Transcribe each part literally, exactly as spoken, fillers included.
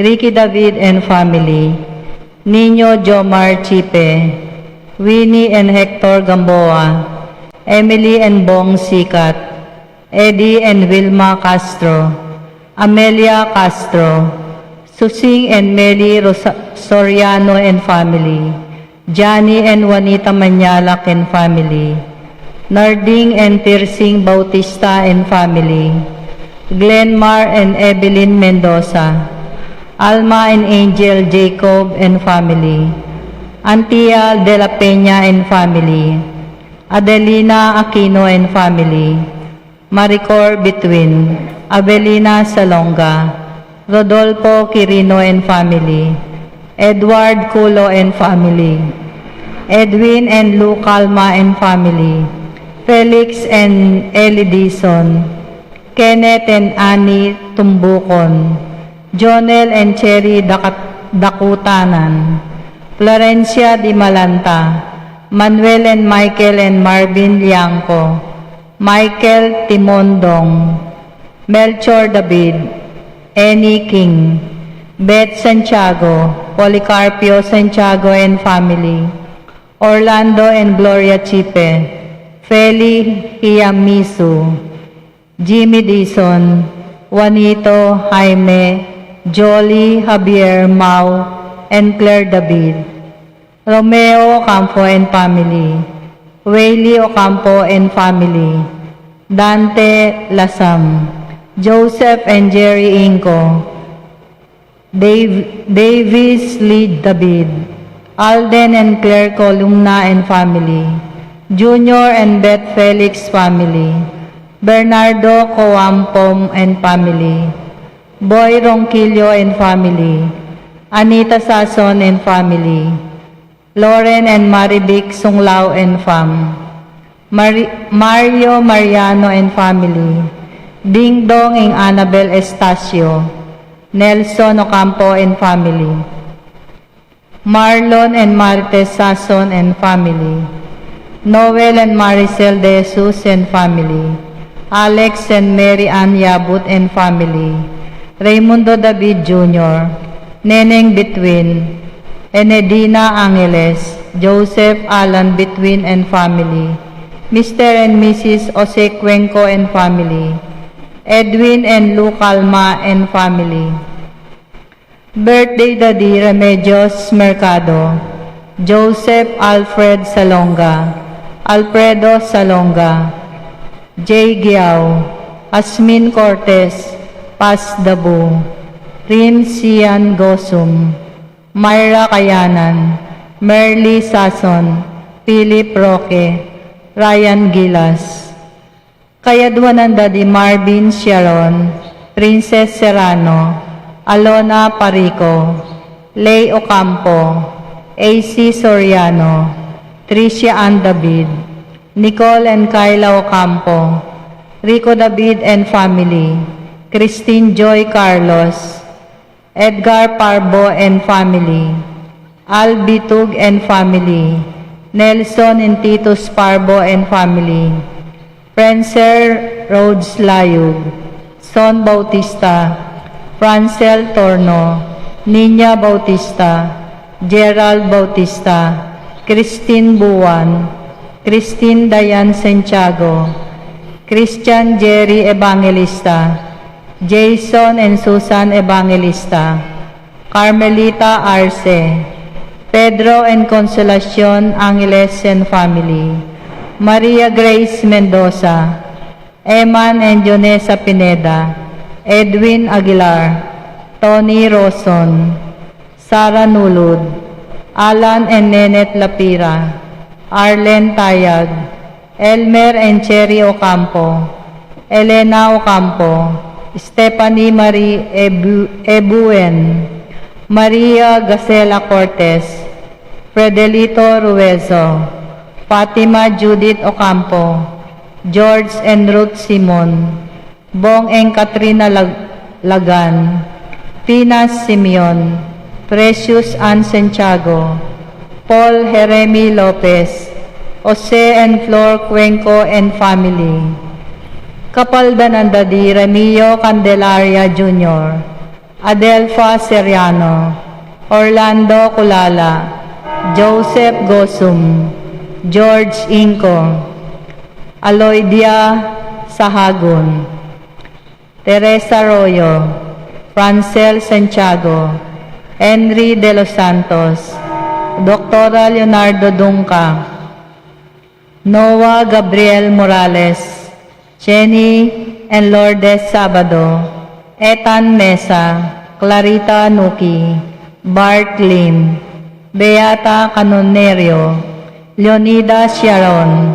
Ricky David and family, Nino Jomar Chipe, Winnie and Hector Gamboa, Emily and Bong Sikat, Eddie and Wilma Castro, Amelia Castro, Susing and Meli Rosa- Soriano and family, Johnny and Juanita Mañalac and family, Narding and Pirsing Bautista and family, Glenmar and Evelyn Mendoza, Alma and Angel Jacob and family, Antia de la Peña and family, Adelina Aquino and family, Maricor Between, Avelina Salonga, Rodolfo Quirino and family, Edward Culo and family, Edwin and Lou Calma and family, Felix and Ellie Dizon, Kenneth and Annie Tumbucon, Jonel and Cherry Dakat- Dakutanan, Florencia Di Malanta, Manuel and Michael and Marvin Liangco, Michael Timondong, Melchor David, Annie King, Beth Santiago, Policarpio Santiago and family, Orlando and Gloria Chipe, Feli Hiamisu, Jimmy Dizon, Juanito, Jaime, Jolie, Javier, Mau, and Claire David, Romeo Ocampo and family, Whaley Ocampo and family, Dante Lasam, Joseph and Jerry Inco, Dave, Davis Lee David, Alden and Claire Columna and family, Junior and Beth Felix family, Bernardo Coampom and family, Boy Ronquillo and family, Anita Sason and family, Loren and Marivic Sunglao and fam, Mari- Mario Mariano and family, Dingdong and Annabel Estacio, Nelson Ocampo and family, Marlon and Marites Sason and family, Noel and Maricel De Jesus and family, Alex and Mary Ann Yabut and family, Raymundo David Junior, Neneng Between, Enedina Angeles, Joseph Alan Between and family, Mister and Missus Jose Cuenco and family, Edwin and Lou Calma and family. Birthday Daddy Remedios Mercado, Joseph Alfred Salonga, Alfredo Salonga, Jay Giao, Asmin Cortez, Paz Dabu, Rim Sian Gosum, Myra Kayanan, Merly Sason, Philip Roque, Ryan Gilas. Kayadwanan da di Marvin Sharon, Princess Serrano, Alona Parico, Lay Ocampo, A C Soriano, Tricia Ann David, Nicole and Kyla Ocampo, Rico David and family, Christine Joy Carlos, Edgar Parbo and family, Al Bitug and family, Nelson and Titus Parbo and family, Prancer Rhodes Layug, Son Bautista, Francel Torno, Nina Bautista, Gerald Bautista, Christine Buan, Christine Dayan Santiago, Christian Jerry Evangelista, Jason and Susan Evangelista, Carmelita Arce, Pedro and Consolacion Angeles and family, Maria Grace Mendoza, Eman and Jonesa Pineda, Edwin Aguilar, Tony Roson, Sara Nulud, Alan and Nenet Lapira, Arlen Tayag, Elmer and Cherry Ocampo, Elena Ocampo, Stephanie Marie Ebu- Ebuen, Maria Gacela Cortez, Fredelito Ruezo, Fatima Judith Ocampo, George and Ruth Simon, Bong and Katrina Lag- Lagan, Pinas Simeon, Precious Ann Santiago, Paul Jeremy Lopez, Jose and Flor Cuenco and family. Kapaldanan da di Remio Candelaria Junior, Adelfa Seriano, Orlando Culala, Joseph Gosum, George Inco, Aloydia Sahagun, Teresa Arroyo, Francel Santiago, Henry De Los Santos, Doctora Leonardo Dunca, Noah Gabriel Morales, Jenny and Lourdes Sabado, Ethan Mesa, Clarita Nuki, Bart Lim, Beata Canonerio, Leonida Sharon,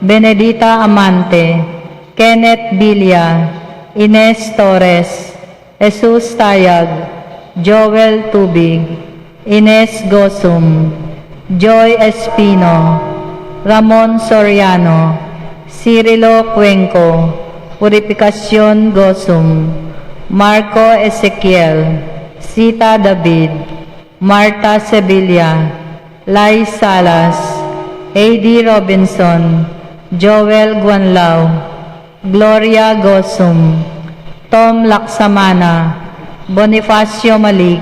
Benedita Amante, Kenneth Bilia, Ines Torres, Jesus Tayag, Joel Tubig, Ines Gosum, Joy Espino, Ramon Soriano, Cirilo Cuenco, Purificacion Gosum, Marco Ezequiel, Sita David, Martha Sevilla, Lai Salas, Heidi Robinson, Joel Guanlao, Gloria Gosum, Tom Laksamana, Bonifacio Malig,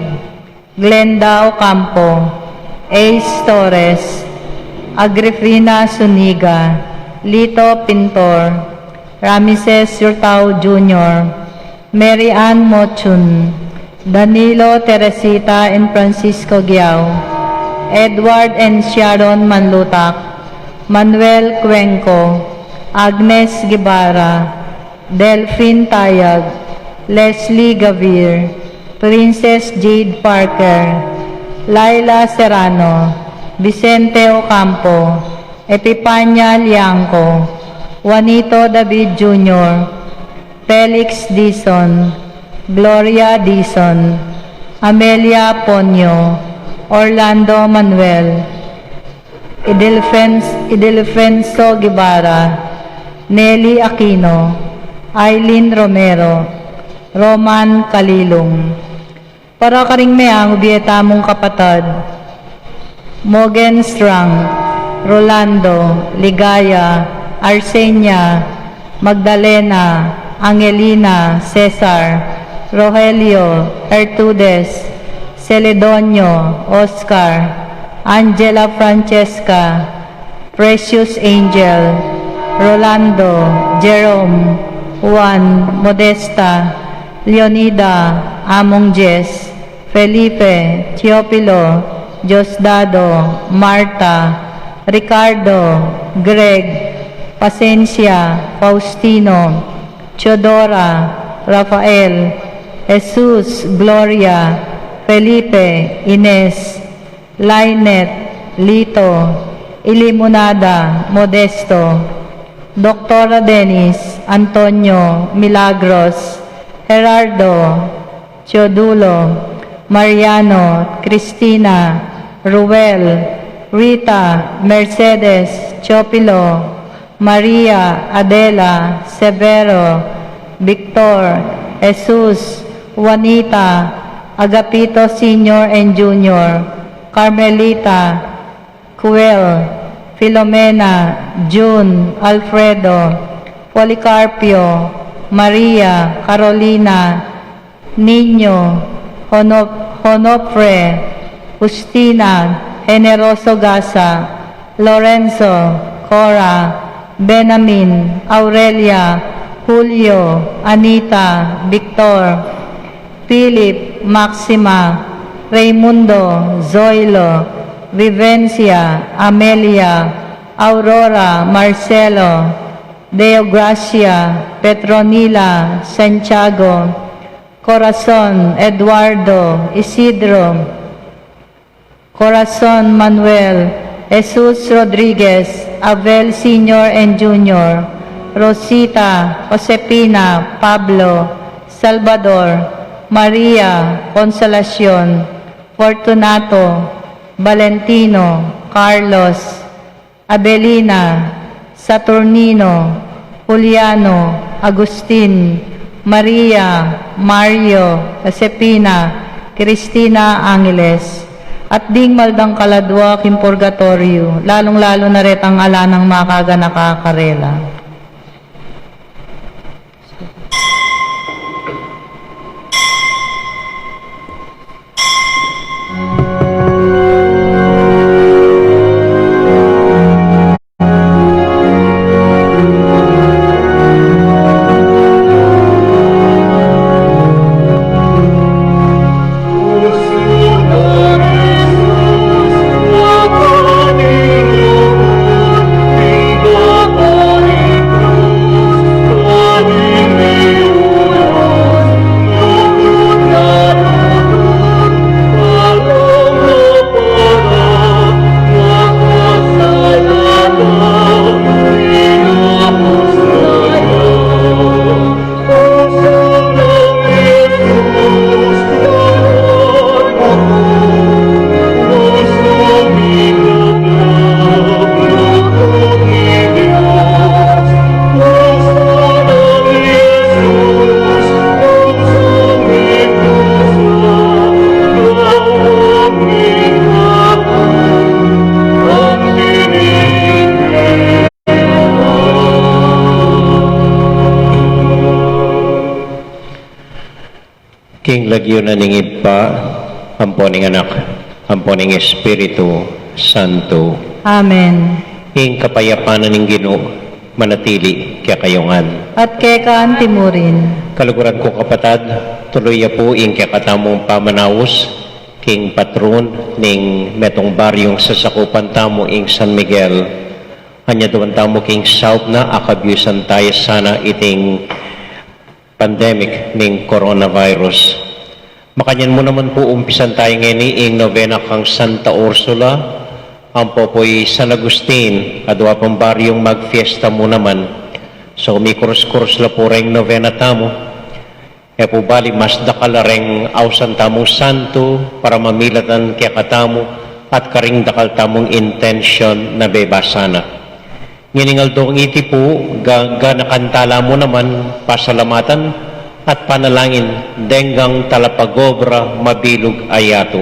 Glenda Ocampo, Ace Torres, Agrifina Zuniga, Lito Pintor, Rameses Hurtao Junior, Mary Ann Mochun, Danilo, Teresita, and Francisco Giao, Edward and Sharon Manlutak, Manuel Cuenco, Agnes Guevara, Delphine Tayag, Leslie Gavir, Princess Jade Parker, Laila Serrano, Vicente Ocampo, Epipania Liangco, Juanito David Junior, Felix Dizon, Gloria Dizon, Amelia Ponyo, Orlando Manuel, Idelfens-, Idelfenso Guevara, Nelly Aquino, Aileen Romero, Roman Calilum. Para karing meangu bie tamung kapatad, Mogen Strang, Rolando, Ligaya, Arsenia, Magdalena, Angelina, Cesar, Rogelio, Ertudes, Celedonio, Oscar, Angela Francesca, Precious Angel, Rolando, Jerome, Juan, Modesta, Leonida, Among Jess, Felipe, Teofilo, Diosdado, Marta, Ricardo, Greg, Pasencia, Faustino, Teodora, Rafael, Jesus, Gloria, Felipe, Ines, Lynette, Lito, Ilimunada, Modesto, Doctora Dennis, Antonio, Milagros, Gerardo, Teodulo, Mariano, Cristina, Ruel, Rita, Mercedes, Teofilo, Maria, Adela, Severo, Victor, Jesus, Juanita, Agapito Senior and Junior, Carmelita, Cuel, Filomena, June, Alfredo, Policarpio, Maria, Carolina, Niño, Hono-, Honofre, Justina, Generoso Gasa, Lorenzo, Cora, Benamin, Aurelia, Julio, Anita, Victor, Philip, Maxima, Raymundo, Zoilo, Vivencia, Amelia, Aurora, Marcelo, Deogracia, Petronila, Santiago, Corazon, Eduardo, Isidro, Corazon, Manuel, Jesus Rodriguez, Abel Senior and Junior, Rosita, Josefina, Pablo, Salvador, Maria, Consolacion, Fortunato, Valentino, Carlos, Abelina, Saturnino, Juliano, Agustin, Maria, Mario, Josefina, Cristina, Angeles, at ding maldang kaladua king purgatorio, lalung-lalu na retang ala nang makaganaka karela. Lagyu na ning Ibpa, ampo ning Anak, ampo ning Espiritu Santo. Amen. Ing kapayapan na ning Ginu manatili kekayu ngan. At keka antimurin. Kaluguran ku kapatad, tuluy ya pu ing kekatamung pamanaus king patron ning metung baryung sasakupan tamu, ing San Miguel. Anyaduan tamu king saup na, akabiusan taya sana iting pandemic ning coronavirus. Makanyan mu naman pu, umpisan taya ngeni ing novena kang Santa Ursula, ampo pu i San Agustin, adua pang baryung magfiesta mu naman. So, mikurus-kurus la pu reng novena tamu. E pu bali mas dakal la reng ausan tamung santu para mamilatan kekatamu at karing dakal tamung intensyon na bebasa na. Ngening aldong iti pu, ga-, ganakan tala mu naman pasalamatan at panalangin denggang talapagobra mabilug a yatu.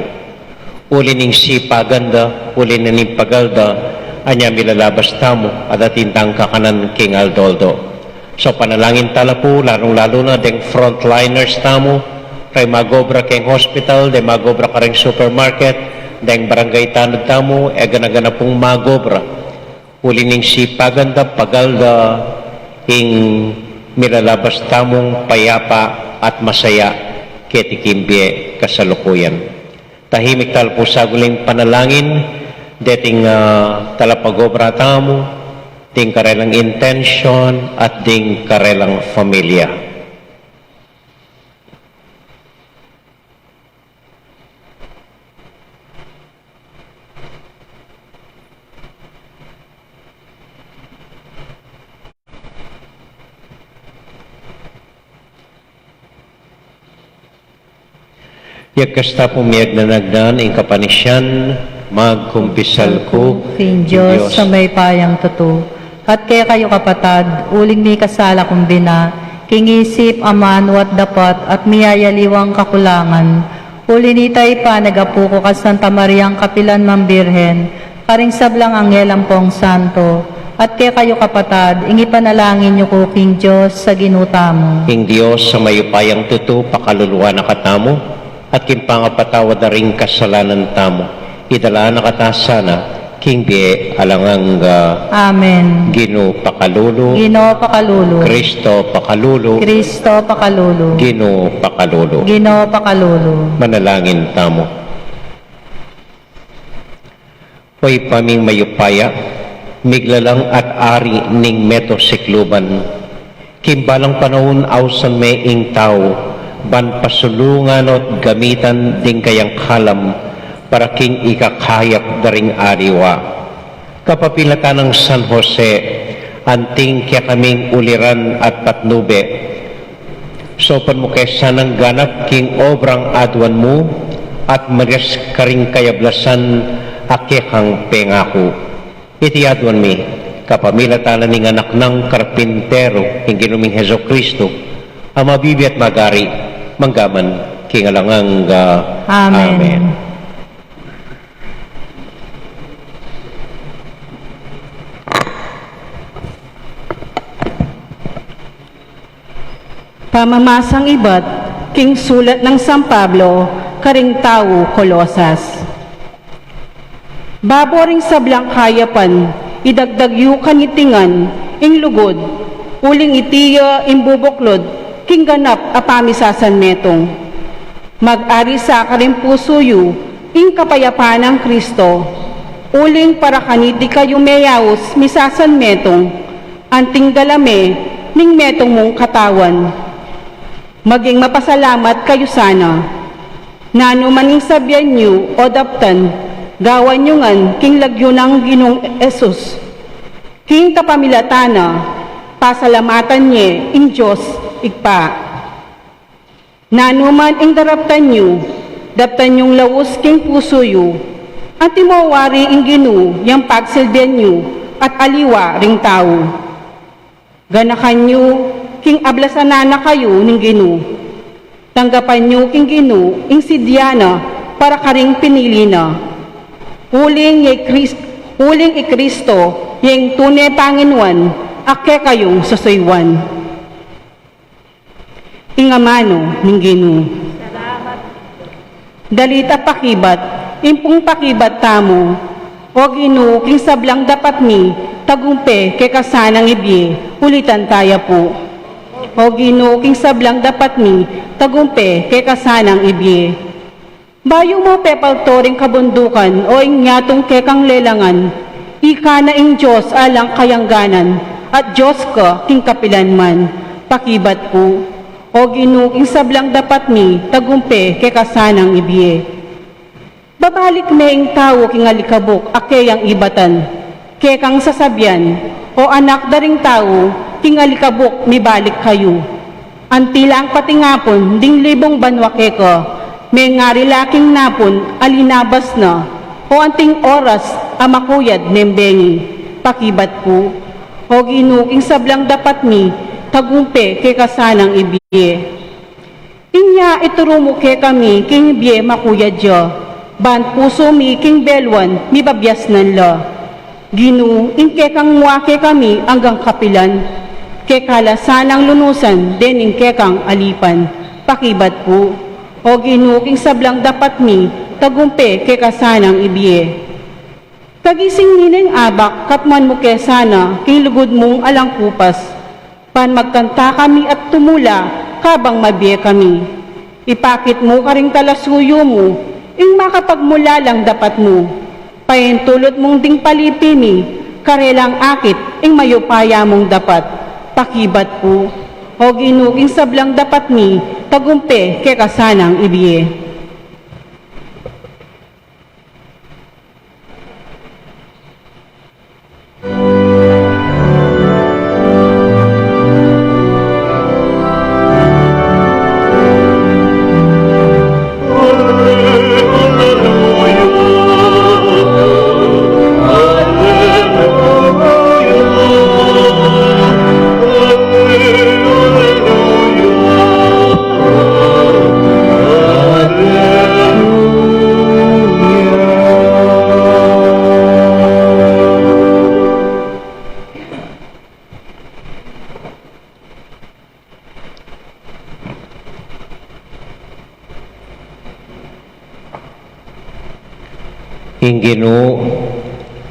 Uli ning sipagan da, uli na ning pagal da, anya milalabas tamu, at atin tang kakanan king aldo-aldo. So, panalangin tala pu, lalung-lalu na deng frontliners tamu, reng magobra keng hospital, deng magobra kareng supermarket, deng barangay tanod tamu, e gana-gana pung magobra. Uli ning sipagan da, pagal da, ing milalabas tamung payapa at masaya, keti king bie kasalukuyan. Tahimik tala pu saguli ing panalangin, deting, ah, talapagobra tamu, ding karelang intensyon, at ding karelang familia. Yagkasta pung miyagnanagnan ing kapanisian, magkumpisal ku king Dios a mayupayang tutu, at kekayu kapatad, uling mikasala kung bina, king isip, amanu at dapat, at miyayaliwang kakulangan. Uli nita, ipanagapu ku kang Santa Mariang kapilan mang Birhen, karing sablang anghel ampong santo, at kekayu kapatad, ing ipanalangin yu ku king Dios a Ginu tamu. Ing Dios a mayupayang tutu pakaluluan na katamu, at king pangapatawad da ring kasalanan tamu, idala na kata sana king bie alang angga. Amen. Ginu pakalulu. Ginu pakalulu. Kristo pakalulu. Kristo pakalulu. Ginu pakalulu. Ginu pakalulu. Manalangin tamu. O Ibpa ming mayupaya, miglalang at ari ning meto sikluban. King balang panaun ausan me ing tau, ban pasulungan o't gamitan ding kayang kalam para king ikakayap da ring aliwa. Kapamilatan nang San Jose, anting kekaming uliran at patnube. Saupan mu ke sanang ganap king obrang aduan mu at magas karing kayablasan a kekang pengaku. Iti aduan mi, kapamilatan na ning Anak nang Karpintero, ing Ginu ming Jesucristo, a mabibie at magari, mangga man king alang angga. Amen. Amen. Pamamasang ibat king sulat nang San Pablo karing tau Colosas. Babo ring sablang kayapan, idagdag yu kaniti ngan ing lugud, uling iti ya ing bubuklud king ganap a pamisasanmetung. Mag-ari sa karing pusu yu ing kapayapan nang Kristo, uling para kaniti kayu meyaus misasanmetung, anting galame ning metung mung katawan. Maging mapasalamat kayu sana. Nanu man ing sabian yu o daptan, gawan yu ngan king lagyu nang Ginung Jesus. King kapamilatan na, pasalamatan ye ing Dios Ibpa. Nanu man ing daraptan yu, daptan yung laus king pusu yu. Antimo wari ing Ginu yang pagsilbian yu at aliwa ring tau. Ganakan yu king ablasan na kayu ning Ginu. Tanggapan yu king Ginu ing sidya na para karing pinili na. Uling i Kris-, uling i Kristo ya ing tune Panginuan a kekayung susuyuan. Ing amanu ning Ginu. Dalit a pakibat, impung pakibat tamu. O Ginu, king sablang dapat mi, tagumpe keka sanang ibie, ulitan taya pu. O Ginu, king sablang dapat mi, tagumpe keka sanang ibie. Bayu mu pepalto ring kabundukan, o ing yatung kekang lelangan, ika na ing Dios alang kayangganan, at Dios ka king kapilan man, pakibat pu. O Ginu, king sablang dapat mi, tagumpe keka sanang ibie. Babalik me ing tau king alikabuk a keyang ibatan, kekang sasabian, O anak da ring tau, king alikabuk mibalik kayu. Anti lang patingapun ding libung banua keka, mengari la king napun a linabas na, o anting oras a makuyad neng bengi, pakibat pu. O Ginu, king sablang dapat mi, tagumpe keka sanang ibie. Inya ituru mu kekami king bie makuyad ya, ban pusu mi king beluan mibabiasnan la. Ginu, ing kekang mua kekami anggang kapilan, keka la sanang lunusan dening kekang alipan, pakibat pu. O Ginu, king sablang dapat mi, tagumpe keka sanang ibie. Kagising mi neng abak, katmuan mu ke sana king lugud mung alang kupas, ban magkanta kami at tumula kabang mabie kami. Ipakit mu karing talasuyu mu ing makapagmulalang dapat mu. Paintulut mung ding palipi mi karelang akit ing mayupaya mung dapat, pakibat pu. O Ginu, king sablang dapat mi, tagumpe keka sanang ibie. Ing Ginu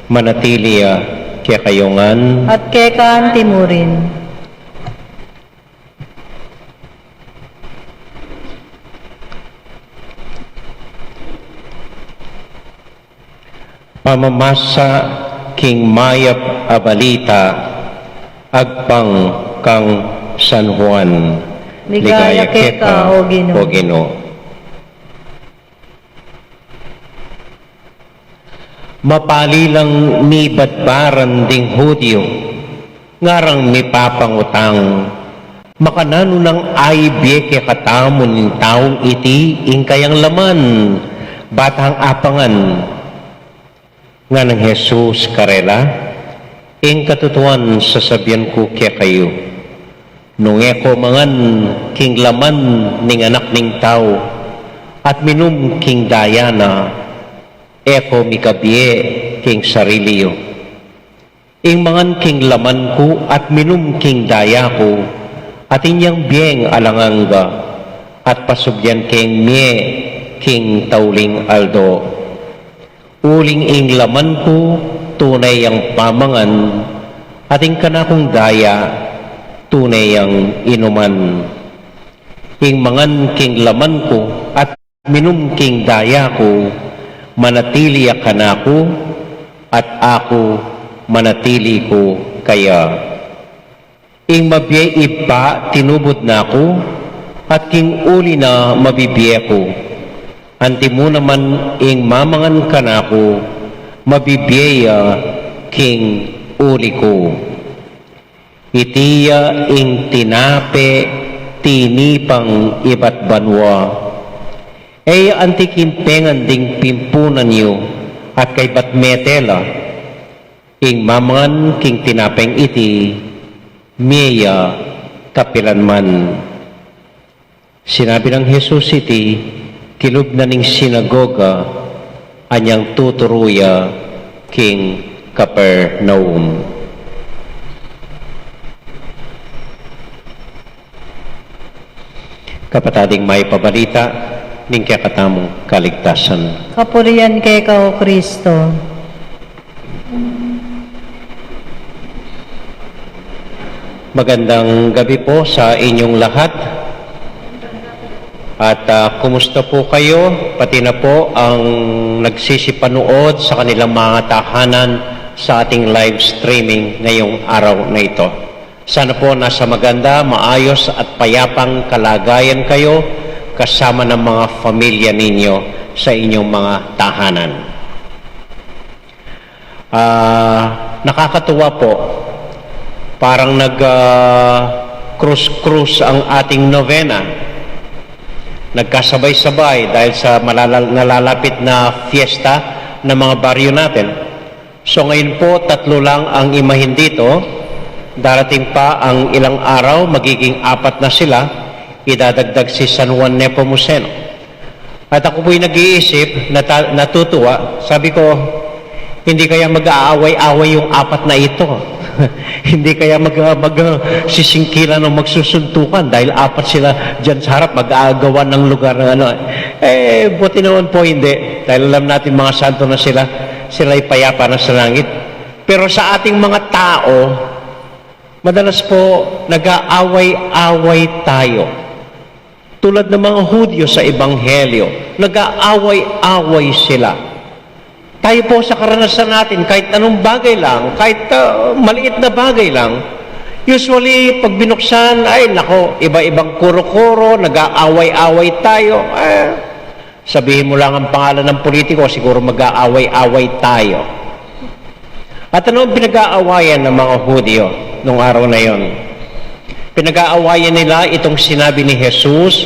manatili ya kekayu ngan. At keka anti mu rin. Pamamasa king mayap a balita agpang kang San Juan. Ligaya keka, O Ginu. O Ginu. Mapali lang mibadbaran ding Judio, ngarang mipapangutang, makananu nang aibie kekatamu ning taung iti ing kayang laman, bat hang apangan? Nganang Jesus karela, ing katutuan sasabian ku kekayu, nung e ko mangan king laman ning Anak ning Tau, at minum king daya na, e ko mikabie king sarili yu. Ing mangan king laman ku at minum king daya ku, atin yang bieng alang angga, at pasubyan keng mie king tauling aldo. Uling ing laman ku tune yang pamangan, at ing kanakung daya tune yang inuman. Ing mangan king laman ku at minum king daya ku, manatili ya kanaku, at aku manatili ku kaya. Ing mabie Ibpa tinubud na ku, at king uli na mabibie ku. Antimu naman ing mamangan kanaku, mabibie ya king uli ku. Iti ya ing tinape tinipang ibat banua. E ya anti king pengan ding pimpunan yu at kaybat mete la. Ing mamangan king tinapeng iti, mie ya kapilan man. Sinabi nang Jesus iti, kilub na ning sinagoga, anyang tuturu ya king Capernaum. Kapatad, ing mayap a balita ning kekatamung kaligtasan. Kapurian keka, O Kristo. Magandang gabi po sa inyong lahat. At, ah, kumusta po kayo? Pati na po ang nagsisipanood sa kanilang mga tahanan sa ating live streaming ngayong araw na ito. Sana po nasa maganda, maayos at payapang kalagayan kayo kasama ng mga pamilya ninyo sa inyong mga tahanan. Ah, nakakatuwa po. Parang nag, ah, krus-krus ang ating novena. Nagkasabay-sabay dahil sa malala-, nalalapit na fiesta ng mga baryo natin. So ngayon po, tatlo lang ang imahen dito. Darating pa ang ilang araw, magiging apat na sila. Idadagdag si San Juan Nepomuceno. At ako po'y nag-iisip, nata-, natutuwa. Sabi ko, "Hindi kaya mag-aaway-away yung apat na ito? Hindi kaya mag-, mag-, sisingkilan o magsusuntukan dahil apat sila dyan sa harap, mag-aagawan ng lugar ng ano?" Eh, buti naman po hindi. Dahil alam natin, mga santo na sila, sila'y payapa na sa langit. Pero sa ating mga tao, madalas po, nag-aaway-away tayo. Tulad ng mga Hudyo sa Ebanghelyo, nag-aaway-away sila. Tayo po, sa karanasan natin, kahit anong bagay lang, kahit, ah, maliit na bagay lang, usually, pag binuksan, ay nako, iba-ibang kuro-kuro, nag-aaway-away tayo. Eh, sabihin mo lang ang pangalan ng politiko, siguro mag-aaway-away tayo. At ano ang pinag-aawayan ng mga Hudyo nung araw na yon? Pinag-aawayan nila itong sinabi ni Jesus,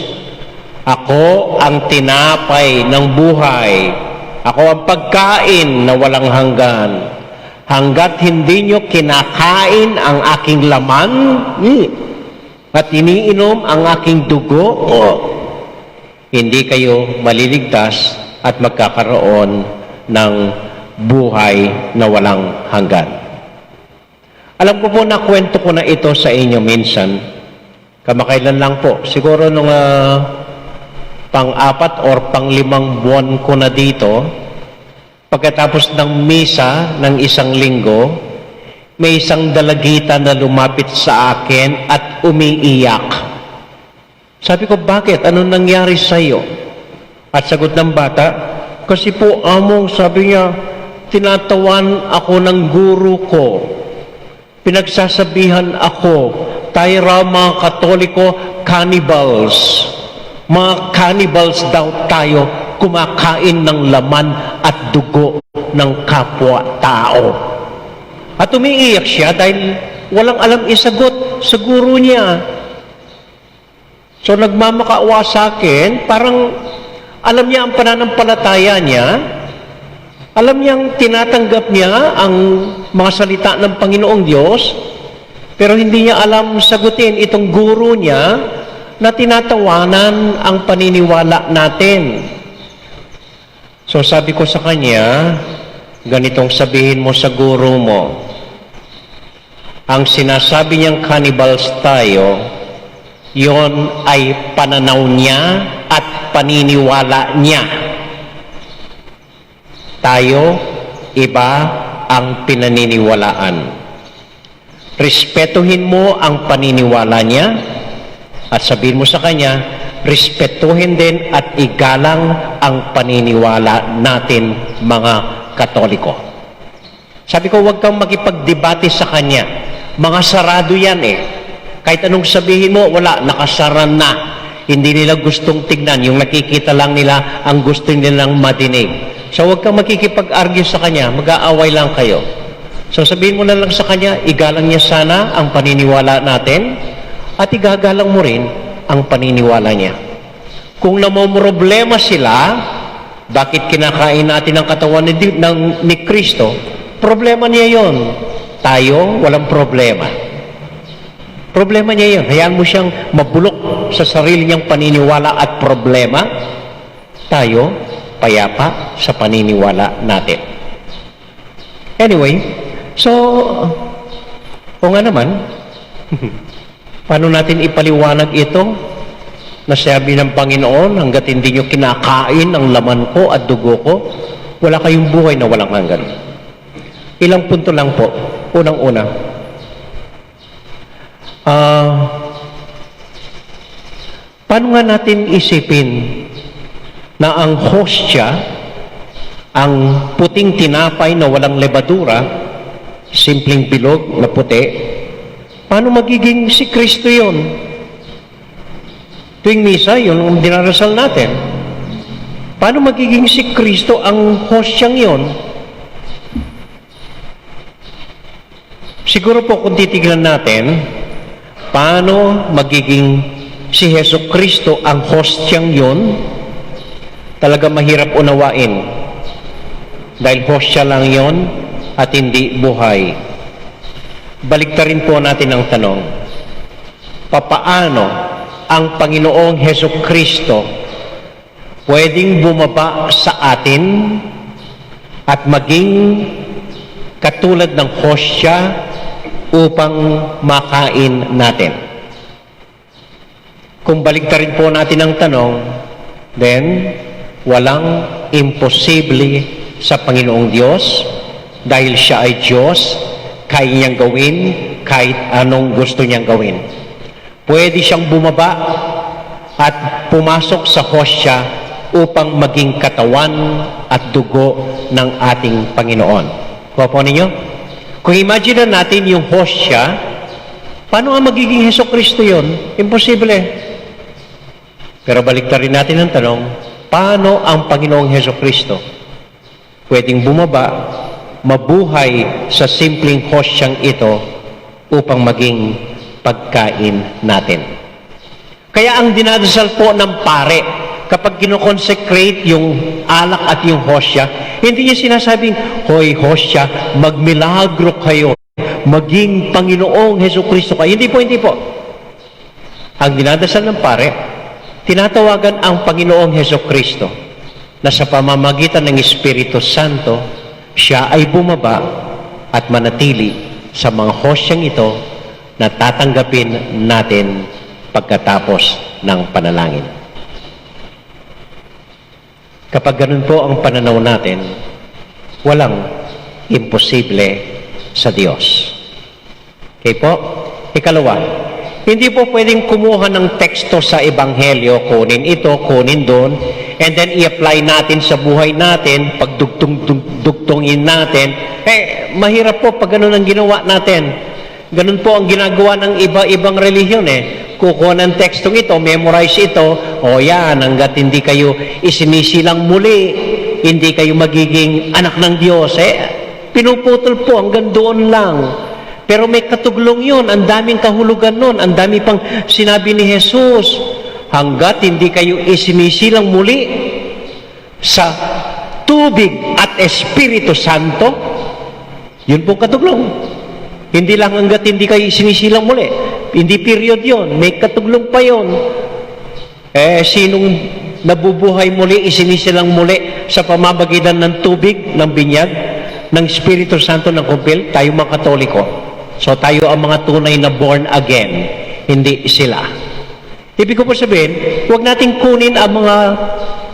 "Ako ang tinapay ng buhay. Ako ang pagkain na walang hanggan. Hanggat hindi nyo kinakain ang aking laman, mm, at iniinom ang aking dugo, hindi kayo maliligtas at magkakaroon ng buhay na walang hanggan." Alam ko po, nakwento ko na ito sa inyo minsan. Kamakailan lang po. Siguro nung, ah, pang-apat or pang-limang buwan ko na dito, pagkatapos ng misa ng isang linggo, may isang dalagita na lumapit sa akin at umiiyak. Sabi ko, "Bakit? Anong nangyari sa'yo?" At sagot ng bata, "Kasi po, Among," sabi niya, "tinatawan ako ng guru ko. Pinagsasabihan ako, tayo raw mga Katoliko, cannibals. Mga cannibals daw tayo, kumakain ng laman at dugo ng kapwa-tao." At umiiyak siya dahil walang alam isagot sa guru niya. So, nagmamakaawa sa akin, parang alam niya ang pananampalataya niya, alam niyang tinatanggap niya ang mga salita ng Panginoong Diyos, pero hindi niya alam sagutin itong guru niya na tinatawanan ang paniniwala natin. So, sabi ko sa kanya, "Ganitong sabihin mo sa guru mo, ang sinasabi niyang cannibals tayo, yon ay pananaw niya at paniniwala niya. Tayo, iba ang pinaniniwalaan. Respetuhin mo ang paniniwala niya at sabihin mo sa kanya, respetuhin din at igalang ang paniniwala natin, mga Katoliko." Sabi ko, "Huwag kang makipagdebate sa kanya. Mga sarado yan eh. Kahit anong sabihin mo, wala, nakasara na. Hindi nila gustong tignan. Yung nakikita lang nila, ang gusto nilang madinig. So, huwag kang makikipag-argue sa kanya. Mag-aaway lang kayo." So, sabihin mo na lang sa kanya, igalang niya sana ang paniniwala natin at igagalang mo rin ang paniniwala niya. Kung namomroblema sila, bakit kinakain natin ang katawan ni, Di-, ng, ni Kristo? Problema niya yon. Tayo, walang problema. Problema niya yon. Hayaan mo siyang mabulok sa sarili niyang paniniwala at problema. Tayo, payapa sa paniniwala natin. Anyway, so, o nga naman, paano natin ipaliwanag ito? Nasabi ng Panginoon, "Hanggat hindi nyo kinakain ang laman ko at dugo ko, wala kayong buhay na walang hanggan." Ilang punto lang po. Unang-una, ah, paano nga natin isipin na ang hostya, ang puting tinapay na walang lebadura, simpleng bilog na puti, paano magiging si Kristo yon? Tuwing misa, yun ang dinarasal natin. Paano magiging si Kristo ang hostyang yon? Siguro po kung titignan natin, paano magiging si Hesu Kristo ang hostyang yon, talaga mahirap unawain. Dahil hostya lang yon at hindi buhay. Baliktarin po natin ang tanong. Papaano ang Panginoong Hesu Kristo pwedeng bumaba sa atin at maging katulad ng hostya upang makain natin? Kung baliktarin po natin ang tanong, then walang imposible sa Panginoong Diyos dahil siya ay Diyos, kaya niyang gawin kahit anong gusto niyang gawin. Pwede siyang bumaba at pumasok sa hostya upang maging katawan at dugo ng ating Panginoon. Kuha po ninyo? Kung imagine natin yung hostya, paano nga magiging Hesu Kristo yon? Imposible. Pero baliktarin natin ang tanong, paano ang Panginoong Hesu Kristo pwedeng bumaba, mabuhay sa simpleng hostyang ito upang maging pagkain natin? Kaya ang dinadasal po ng pare, kapag kinoconsecrate yung alak at yung hostya, hindi niya sinasabing, "Hoy, hostya, magmilagro kayo, maging Panginoong Hesu Kristo kayo." Hindi po, hindi po. Ang dinadasal ng pare, tinatawagan ang Panginoong Hesu Kristo na sa pamamagitan ng Espiritu Santo, siya ay bumaba at manatili sa mga hostyang ito na tatanggapin natin pagkatapos ng panalangin. Kapag ganun po ang pananaw natin, walang imposible sa Diyos. Okay po? Ikalawa, hindi po pwedeng kumuha ng teksto sa Ebanghelyo, kunin ito, kunin doon, and then i-apply natin sa buhay natin, pagdugtong-, dug-, dugtungin natin. Eh, mahirap po pag ganun ang ginawa natin. Ganun po ang ginagawa ng iba-ibang relihiyon eh. Kukuha ng tekstong ito, memorize ito, o yan, hanggat hindi kayo isinisilang muli, hindi kayo magiging anak ng Diyos. Eh, pinuputol po hanggang doon lang. Pero may katuglong yun, ang daming kahulugan nun, ang dami pang sinabi ni Jesus. Hanggat hindi kayo isinisilang muli sa tubig at Espiritu Santo, yun pong katuglong. Hindi lang hanggat hindi kayo isinisilang muli. Hindi period yun. May katuglong pa yun. Eh, sinong nabubuhay muli, isinisilang muli sa pamamagitan ng tubig, ng binyag, ng Espiritu Santo, ng kumpil? Tayo mga Katoliko. So, tayo ang mga tunay na born again, hindi sila. Ibig ko po sabihin, huwag nating kunin ang mga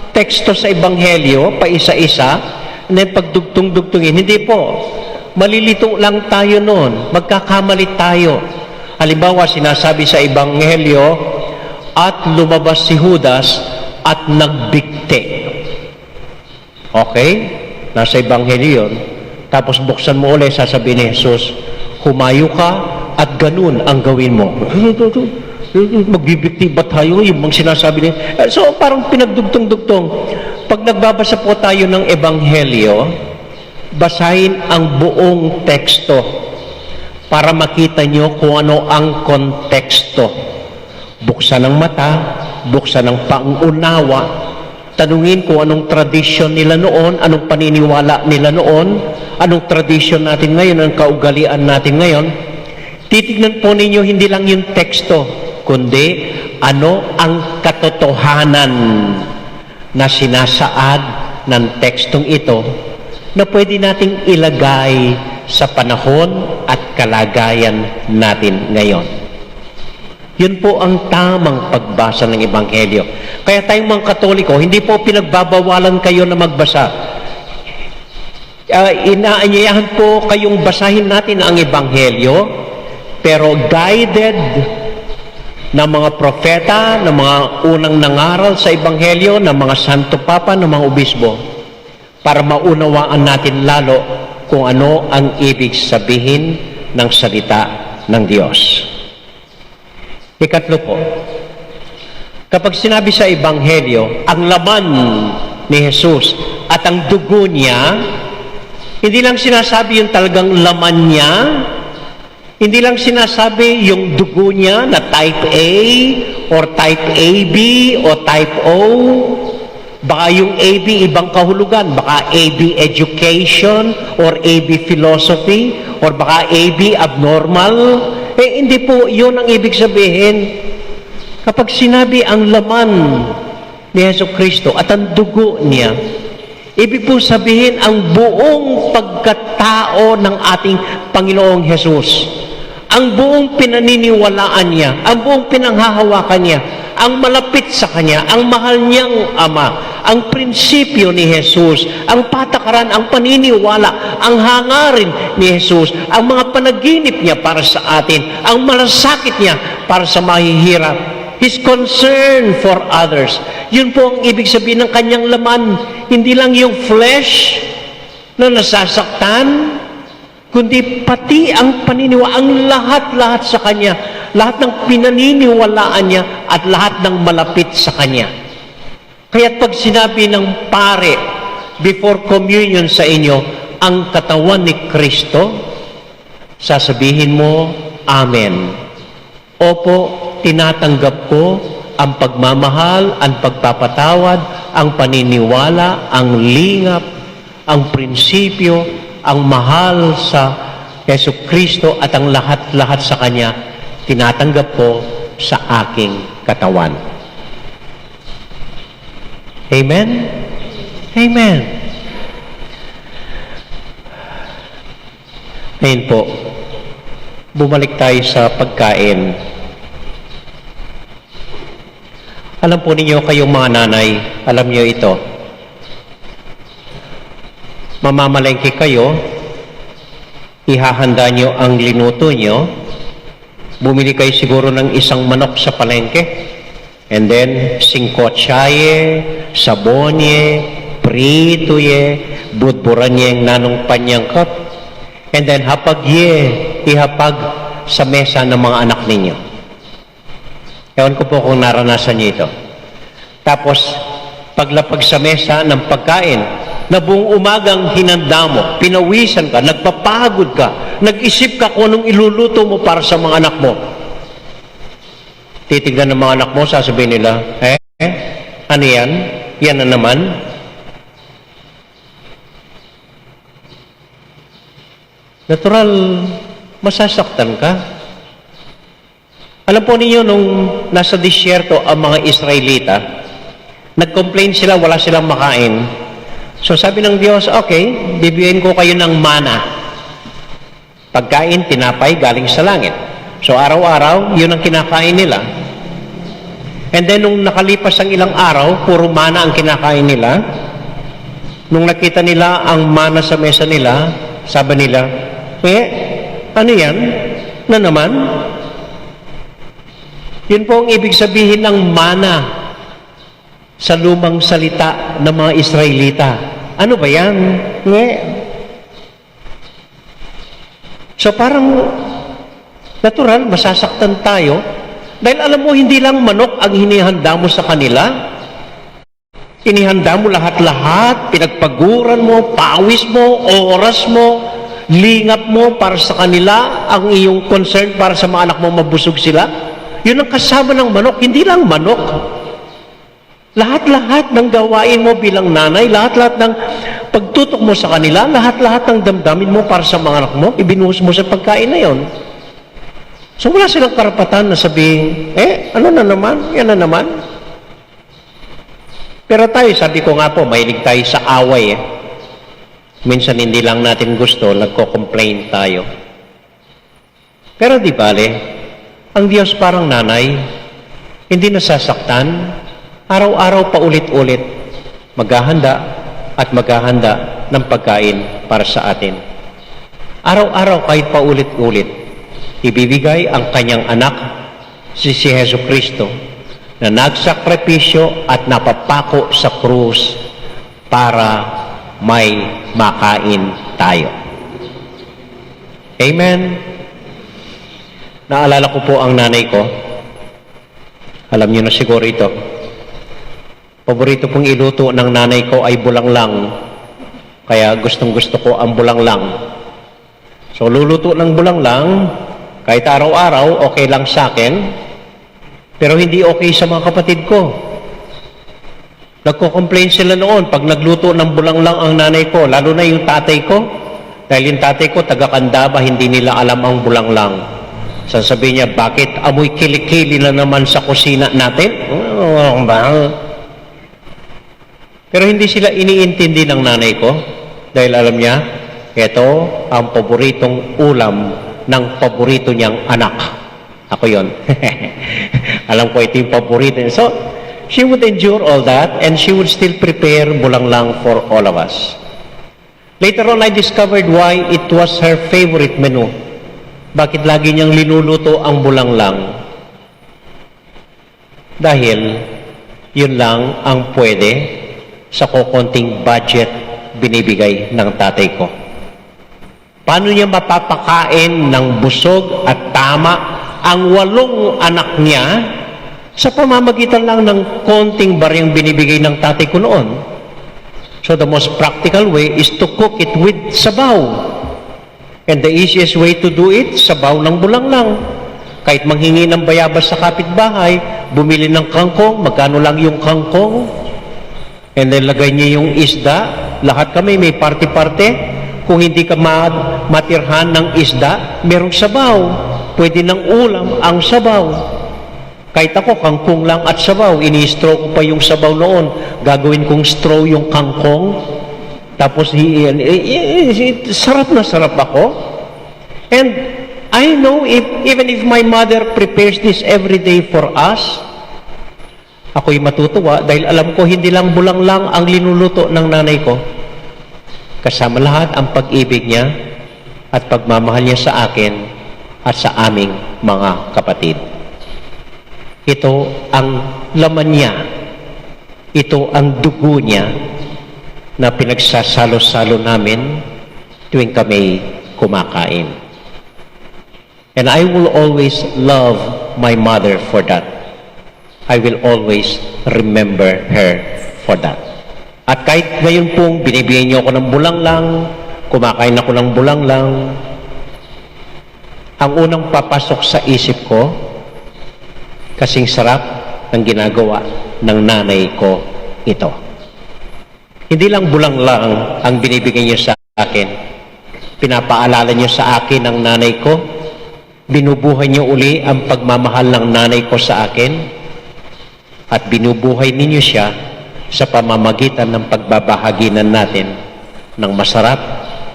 teksto sa Ebanghelyo, pa isa-isa, na pagdugtong-dugtungin. Hindi po. Malilito lang tayo noon. Magkakamali tayo. Halimbawa, sinasabi sa Ebanghelyo, "At lumabas si Judas at nagbigti." Okay? Nasa Ebanghelyo yun. Tapos buksan mo uli, sasabihin ni Jesus, "Humayo ka at ganun ang gawin mo." Magbibigti ba tayo? Yung mga sinasabi niya. Eh, so, parang pinagdugtong-dugtong. Pag nagbabasa po tayo ng Ebanghelyo, basahin ang buong teksto para makita nyo kung ano ang konteksto. Buksan ang mata, buksan ang pangunawa, tanungin kung anong tradisyon nila noon, anong paniniwala nila noon, anong tradisyon natin ngayon, anong kaugalian natin ngayon. Titignan po ninyo hindi lang yung teksto, kundi ano ang katotohanan na sinasaad ng tekstong ito na pwede nating ilagay sa panahon at kalagayan natin ngayon. Yun po ang tamang pagbasa ng Ebanghelyo. Kaya tayong mga Katoliko, hindi po pinagbabawalan kayo na magbasa. Ah, inaanyayahan po kayong basahin natin ang Ebanghelyo, pero guided ng mga propeta, ng mga unang nangaral sa Ebanghelyo, ng mga Santo Papa, ng mga obispo, para maunawaan natin lalo kung ano ang ibig sabihin ng salita ng Diyos. Ikatlo po, kapag sinabi sa Ebanghelyo, ang laman ni Jesus at ang dugo niya, hindi lang sinasabi yung talagang laman niya, hindi lang sinasabi yung dugo niya na type A or type A B o type O, baka yung A B ibang kahulugan, baka A B education or A B philosophy or baka A B abnormal. Eh, hindi po yun ang ibig sabihin. Kapag sinabi ang laman ni Jesu Kristo at ang dugo niya, ibig po sabihin ang buong pagkatao ng ating Panginoong Jesus. Ang buong pinaniniwalaan niya, ang buong pinanghahawakan niya, ang malapit sa kanya, ang mahal niyang ama, ang prinsipyo ni Jesus, ang patakaran, ang paniniwala, ang hangarin ni Jesus, ang mga panaginip niya para sa atin, ang malasakit niya para sa mahihirap. His concern for others. Yun po ang ibig sabihin ng kanyang laman. Hindi lang yung flesh na nasasaktan, kundi pati ang paniniwa, ang lahat-lahat sa kanya, lahat ng pinaniniwalaan niya at lahat ng malapit sa kanya. Kaya't pag sinabi ng pare before communion sa inyo, "Ang katawan ni Kristo," sasabihin mo, "Amen." Opo, tinatanggap ko ang pagmamahal, ang pagpapatawad, ang paniniwala, ang lingap, ang prinsipyo, ang mahal sa Jesu Kristo at ang lahat-lahat sa Kanya, tinatanggap ko sa aking katawan. Amen? Amen. Ngayon po, bumalik tayo sa pagkain. Alam po ninyo, kayong mga nanay, alam nyo ito. Mamamalengke kayo, ihahanda nyo ang linuto nyo, bumili kayo siguro ng isang manok sa palengke, and then singkotsa ye, sabon ye, prito ye, budburan ye ing nanung panyangkap, and then hapag ye, ihapag sa mesa ng mga anak ninyo. Ewan ko po kung naranasan nyo ito. Tapos, paglapag sa mesa ng pagkain, na buong umagang hinanda mo, pinawisan ka, nagpapagod ka, nag-isip ka kung anong iluluto mo para sa mga anak mo. Titignan ng mga anak mo, sasabihin nila, "Eh, ano yan? Yan na naman." Natural, masasaktan ka. Alam po ninyo, nung nasa disyerto ang mga Israelita, nag-complain sila, wala silang makain. So sabi ng Diyos, "Okay, bibigyan ko kayo ng mana." Pagkain, tinapay galing sa langit. So araw-araw, yun ang kinakain nila. And then, nung nakalipas ang ilang araw, puro mana ang kinakain nila. Nung nakita nila ang mana sa mesa nila, sabi nila, "Eh, ano yan? Na naman?" Yun po ang ibig sabihin ng mana sa lumang salita ng mga Israelita. Ano ba yan? Nge? So parang natural, masasaktan tayo. Dahil alam mo, hindi lang manok ang hinihanda mo sa kanila. Inihanda mo lahat-lahat, pinagpaguran mo, pawis mo, oras mo, lingap mo para sa kanila, ang iyong concern para sa mga anak mo, mabusog sila. Yun ang kasama ng manok, hindi lang manok. Lahat-lahat ng gawain mo bilang nanay, lahat-lahat ng pagtutok mo sa kanila, lahat-lahat ng damdamin mo para sa mga anak mo, ibinuhos mo sa pagkain na yon. So wala silang karapatan na sabihin, "Eh, ano na naman? Yan na naman." Pero tayo, sabi ko nga po, mahilig tayo sa away eh. Minsan hindi lang natin gusto, nagko-complain tayo. Pero di bale, Ang Diyos parang nanay, hindi nasasaktan, araw-araw paulit-ulit, maghahanda at maghahanda ng pagkain para sa atin. Araw-araw kahit paulit-ulit, ibibigay ang kanyang anak, si, si Jesucristo, na nagsakripisyo at napapako sa krus para may makain tayo. Amen. Naalala ko po ang nanay ko. Alam niyo na siguro ito. Paborito pong iluto ng nanay ko ay bulanglang. Kaya gustong-gusto ko ang bulanglang. So, luluto ng bulanglang, kahit araw-araw, okay lang sa akin. Pero hindi okay sa mga kapatid ko. Nagko-complain sila noon pag nagluto ng bulanglang ang nanay ko, lalo na yung tatay ko. Dahil yung tatay ko, taga Candaba, hindi nila alam ang bulanglang. Sasabihin niya, "Bakit amoy kilikili na naman sa kusina natin?" Oh, ba? Pero hindi sila iniintindi ng nanay ko dahil alam niya, ito ang paboritong ulam ng paborito niyang anak. Ako yon. Alam ko ito yung paborito niya. So, she would endure all that and she would still prepare bulanglang for all of us. Later on, I discovered why it was her favorite menu. Bakit lagi niyang linuluto ang bulanglang? Dahil yun lang ang pwede sa kokonting budget binibigay ng tatay ko. Paano niya mapapakain ng busog at tama ang walong anak niya sa pamamagitan lang ng konting baryang binibigay ng tatay ko noon? So the most practical way is to cook it with sabaw. And the easiest way to do it, sabaw ng bulanglang. Kahit manghingi ng bayabas sa kapitbahay, bumili ng kangkong, magkano lang yung kangkong? And then lagay niya yung isda. Lahat kami may parte-parte. Kung hindi ka ma- matirhan ng isda, merong sabaw. Pwede ng ulam ang sabaw. Kahit ako, kangkong lang at sabaw. Ini-straw ko pa yung sabaw noon. Gagawin kong straw yung kangkong. Tapos, hi- i- i- i- sarap na sarap ako. And I know if, even if my mother prepares this every day for us, ako'y matutuwa dahil alam ko hindi lang bulanglang ang linuluto ng nanay ko. Kasama lahat ang pag-ibig niya at pagmamahal niya sa akin at sa aming mga kapatid. Ito ang laman niya. Ito ang dugo niya na pinagsasalo-salo namin tuwing kami kumakain. And I will always love my mother for that. I will always remember her for that. At kahit ngayon pong binibigyan niyo ako ng bulanglang, kumakain ako ng bulanglang, ang unang papasok sa isip ko, kasing sarap ng ginagawa ng nanay ko ito. Hindi lang bulanglang ang binibigay niyo sa akin. Pinapaalala niyo sa akin ang nanay ko. Binubuhay niyo uli ang pagmamahal ng nanay ko sa akin. At binubuhay ninyo siya sa pamamagitan ng pagbabahaginan natin ng masarap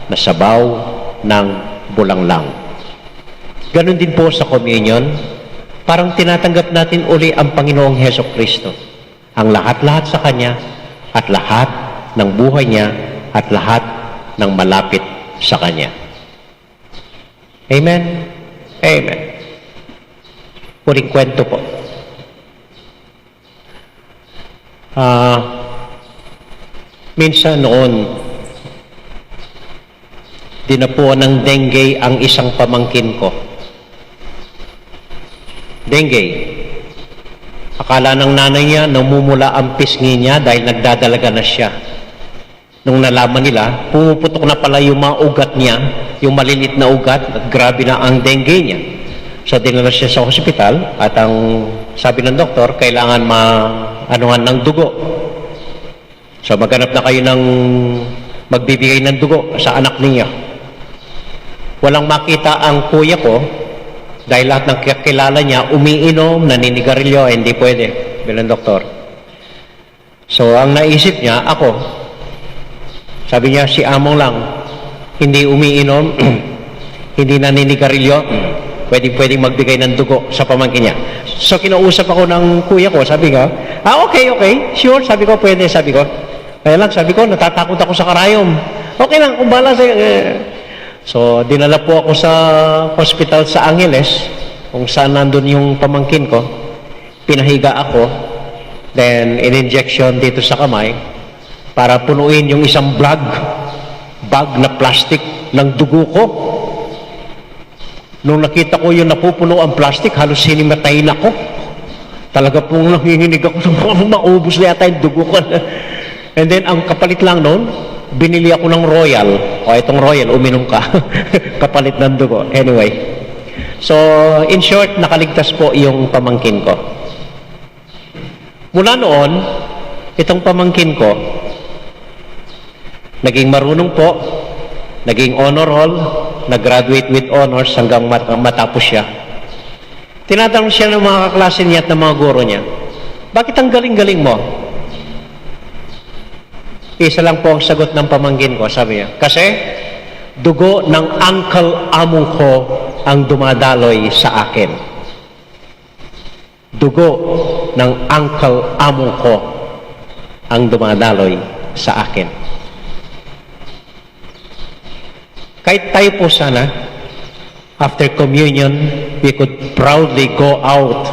na sabaw ng bulanglang. Ganun din po sa communion, parang tinatanggap natin uli ang Panginoong Heso Kristo. Ang lahat-lahat sa Kanya at lahat ng buhay niya at lahat ng malapit sa Kanya. Amen? Amen. Huling kwento po. Ah, minsan noon, dinapuan ng dengue ang isang pamangkin ko. Dengue. Akala ng nanay niya, namumula ang pisngi niya dahil nagdadalaga na siya. Nung nalaman nila, pumuputok na pala yung mga ugat niya, yung malilit na ugat, at grabe na ang dengue niya. So, dinala siya sa hospital at ang sabi ng doktor, kailangan ma-, anuhan ng dugo. So, maghanap na kayo ng magbibigay ng dugo sa anak ninyo. Walang makita ang kuya ko dahil lahat ng kakilala niya umiinom, naninigarilyo, eh, hindi pwede, bilang doktor. So, ang naisip niya, ako. Sabi niya, si Among lang, hindi umiinom, hindi naninigarilyo. Pwedeng-pwedeng magbigay ng dugo sa pamangkin niya. So, kinausap ako ng kuya ko, sabi ko, "Ah, okay, okay, sure," sabi ko, "pwede," sabi ko. Kaya lang, sabi ko, "natatakot ako sa karayom." "Okay lang, kung bahala sa'yo." Eh. So, dinala po ako sa hospital sa Angeles, kung saan nandun yung pamangkin ko. Pinahiga ako, then in-injection dito sa kamay para punuin yung isang bag, bag na plastic ng dugo ko. Nung nakita ko yung napupuno ang plastic, halos hinimatay na ako. Talaga pong nanginginig ako sa mga maubos na yata yung dugo ko. And then, ang kapalit lang noon, binili ako ng Royal. "O, itong Royal, uminom ka." Kapalit ng dugo. Anyway. So, in short, nakaligtas po yung pamangkin ko. Mula noon, itong pamangkin ko, naging marunong po, naging honor roll, nag-graduate with honors hanggang mat- matapos siya. Tinatanong siya ng mga kaklase niya at ng mga guro niya, "Bakit ang galing-galing mo?" Isa lang po ang sagot ng pamangkin ko, sabi niya, "Kasi dugo ng uncle among ko ang dumadaloy sa akin." Dugo ng uncle among ko ang dumadaloy sa akin. Kahit tayo po sana, after communion, we could proudly go out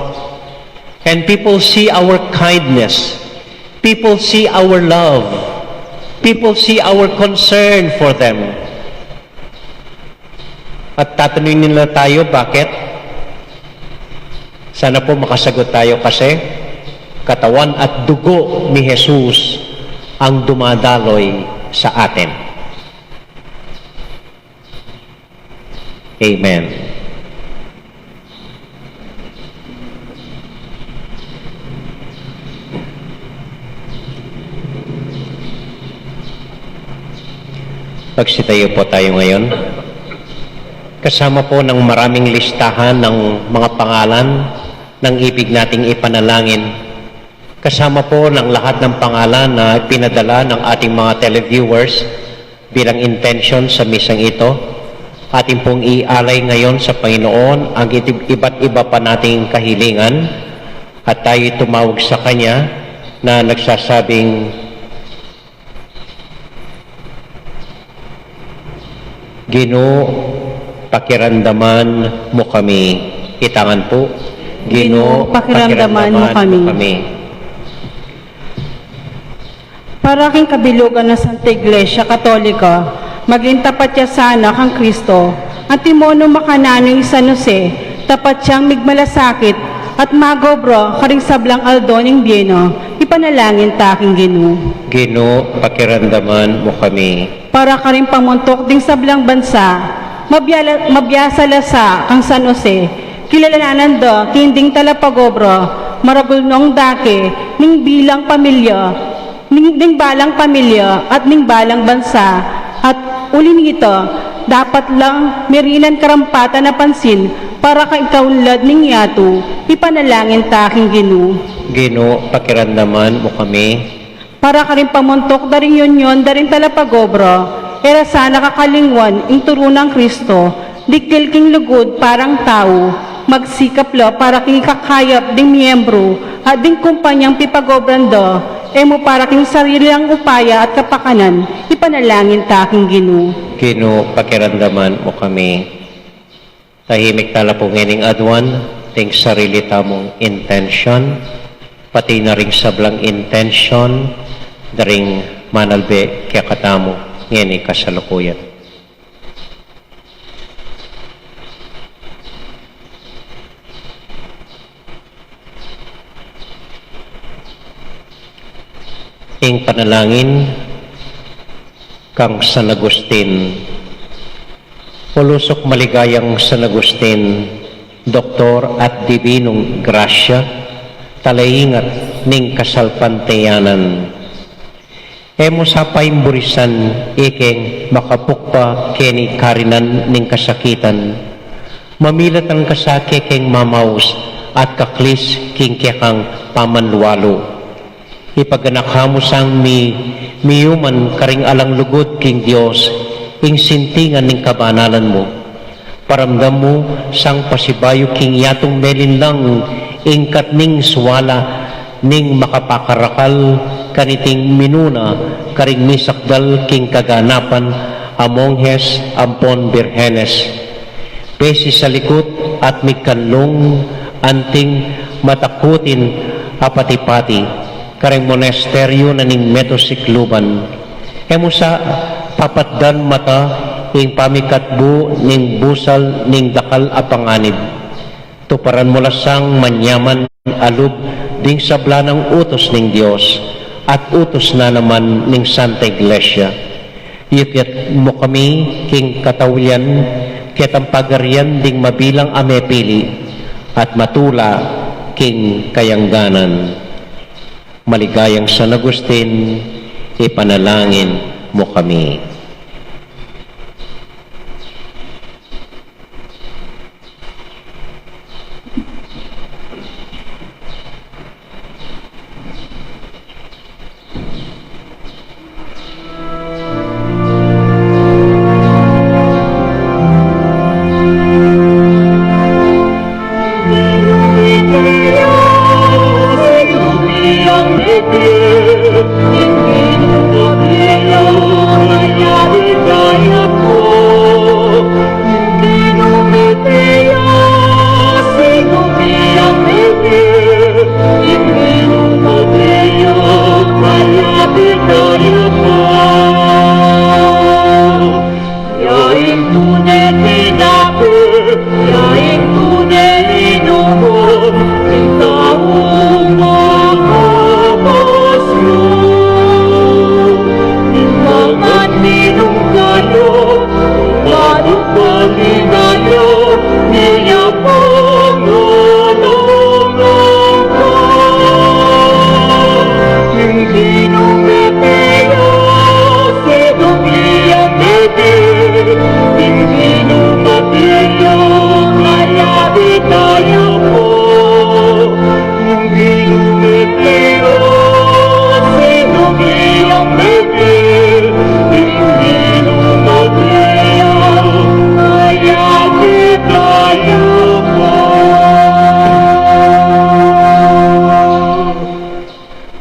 and people see our kindness, people see our love, people see our concern for them. At tatanungin nila tayo, bakit? Sana po makasagot tayo kasi katawan at dugo ni Jesus ang dumadaloy sa atin. Amen. Magsitayo po tayo ngayon. Kasama po ng maraming listahan ng mga pangalan ng ibig nating ipanalangin. Kasama po ng lahat ng pangalan na pinadala ng ating mga televiewers bilang intensyon sa misang ito. Atin pong ialay ngayon sa Panginoon ang iti- iba't iba pa nating kahilingan at tayo tumawag sa Kanya na nagsasabing, "Ginu, pakiramdaman mo kami." Itangan po, "Ginu, pakiramdaman mo kami." Para king kabilugan na Santa Iglesia Katolika, maging tapat ya sana kang Kristo, antimo nung makananu i San Jose, tapat yang migmalasakit at magobra karing sablang aldo ning bie na, ipanalangin ta king Ginu. Ginu, pakiramdaman mo kami. Para karing pamuntuk ding sablang bansa, mabya-, mabiasa la sa kang San Jose, kilalanan da king ding talapagobra, maragul nong dake, ning bilang pamilya, ning, ning balang pamilya at ning balang bansa, at uli nita, dapat lang mirinan karampatan a pansin para king kaunlad ning yatu, ipanalangin ta king Ginu. Ginu, pakiramdaman mo kami. Para karing pamuntuk da ring yunyan da ring talapagobra, e ra sana kakalingwan ing turu nang Kristo, dikil king lugud parang tau, magsikap la para king ikakayap ding miyembru at ding kumpanyang pipagobran da, e mu para king sarili lang upaya at kapakanan, ipanalangin ta king Ginu. Ginu, pakiramdaman mo kami. Tahimik tala pu ngening aduan ding sarili tamung intensyon, pati na ring sablang intensyon da ring manalbe kekatamu ngeni kasalukuyan. Ing panalangin kang San Agustin. O lusuk maligayang San Agustin, doktor at dibinung grasya, talaingat ning kasalpantayanan. E mu sa paimburusan ikeng makapukpa keni karinan ning kasakitan. Mamilatan ka sa kekeng mamaus at kaklis king kekang pamanlualu. Ipaganaka mu sang mi, miyuman karing alang lugud king Dios, ing sintingan ning kabanalan mu. Paramdam mu sang pasibayu king yatung melinlang ing katning suala ning makapakarakal kaniting minuna karing misakdal king kaganapan a monghes ampon birhenes. Pesisalikut at mikanlung anting matakutin a pati-pati karing monasteryo na ning Metusikluban. E mu sa papatdan mata ing pamikatbu ning busal ning dakal a panganib. Tuparan mu la sang manyaman a lub ding sabla nang utus ning Dios at utus na naman ning Santa Iglesia. Yukyat mu kami king katawilan, ketang pagarian ding mabilang a mepili at matula king kayangganan. Maligayang San Agustin, ipanalangin mu kami.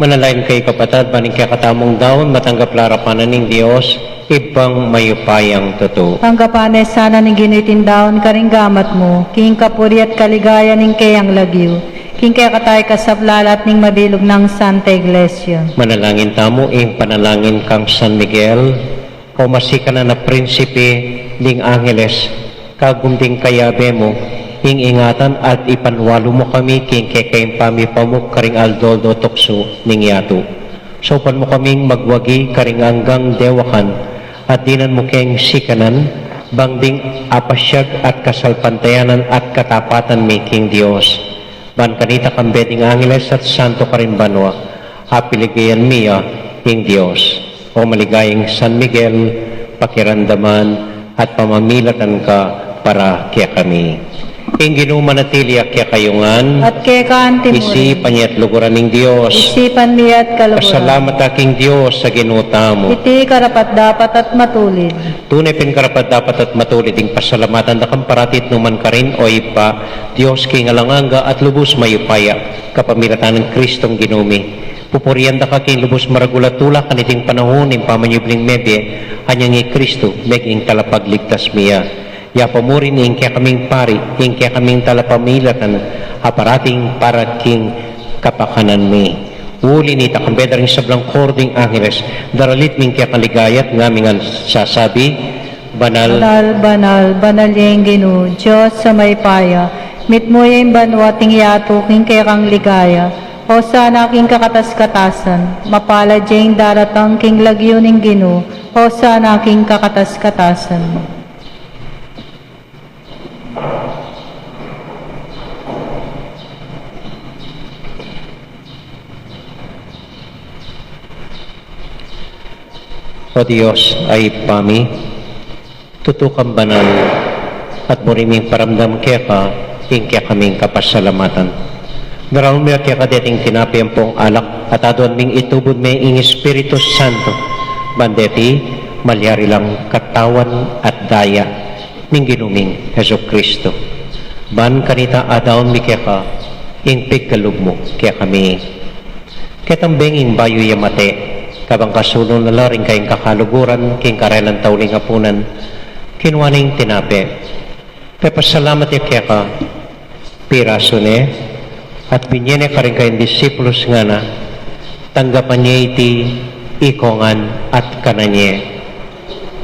Manalangin kayu, kapatad, ban ing kekatamung daun matanggap la arapan na ning Dios, Ibpang mayupayang tutu. Tanggapan na sana ning Ginu iting daun karing gamat mu, king kapurian at kaligayan ning keyang lagyu, king kekatamu at king sabla la ning mabilug nang Santa Iglesia. Manalangin tamu ing panalangin kang San Miguel, o masikanan a prinsipe ding angeles, kagum ding kayabe mu, ing ingatan at ipanwalu mu kami king kekayung pamipamuk karing aldo-aldo tuksu ning yatu. Saupan mu kaming magwagi karing anggang dewakan, at dinan mu keng sikanan, bang ding apasyag at kasalpantayanan at katapatan mi king Dios. Ban kanita kambe ding angeles at santo karin banua, apiligayan mi ya ing Dios. O maligayang San Miguel, pakiramdaman at pamamilatan ka para kekami. Ing Ginu manatili ya kekayu ngan. At keka antimurin. Isipan ya at luguran ning Dios. Isipan mi ya at kaluguran. Pasalamat ta king Dios a Ginu tamu. Iti karapat-dapat at matulid. Tune pin karapat-dapat at matulid ing pasalamatan da kang parati at nukarin man, o Ibpa, Dios king alang angga at lubus mayupaya, kapamilatan nang Kristong Ginu mi. Pupurian da ka king lubus maragul a tula kaniting panaun ning pamanyubling mebie, anyang i Kristu meging talapagligtas mi ya. Yabe mu rin ing kekaming pari, ing kekaming talapamilatan, a parating para king kapakanan mi. Uli nita, kambe da ring sablang koro ding angeles, daralit mi ing kekang ligaya at ngaming sasabi, Banal. Banal, banal, banal ya ing Ginu, Dios a mayupaya. Mitmu ya ing banua at ing yatu king kekang ligaya. Hosana king kakatas-katasan. Mapalad ya ing daratang king lagyu ning Ginu. Hosana king kakatas-katasan. O Dios a Ibpa mi, tutu kang banal, at buri ming paramdam keka ing kekaming kapasalamatan. Daraun mi keka deting tinape ampong alak, at aduan ming itubud me ing Espiritu Santo, ban deti malyari lang katawan at daya ning Ginu ming Jesucristo. Ban kanita adaun mi keka ing pigkalub mu kekami. Ketang benging bayu ya mate, kabang kasulung na la ring kayang kakaluguran king karelang tauling apunan, kinua ne ing tinape, pepasalamat ya keka, pirasu ne, at binye ne karing kayang disipulus, ngana, tanggapan ye iti ikong ngan at kanan ye.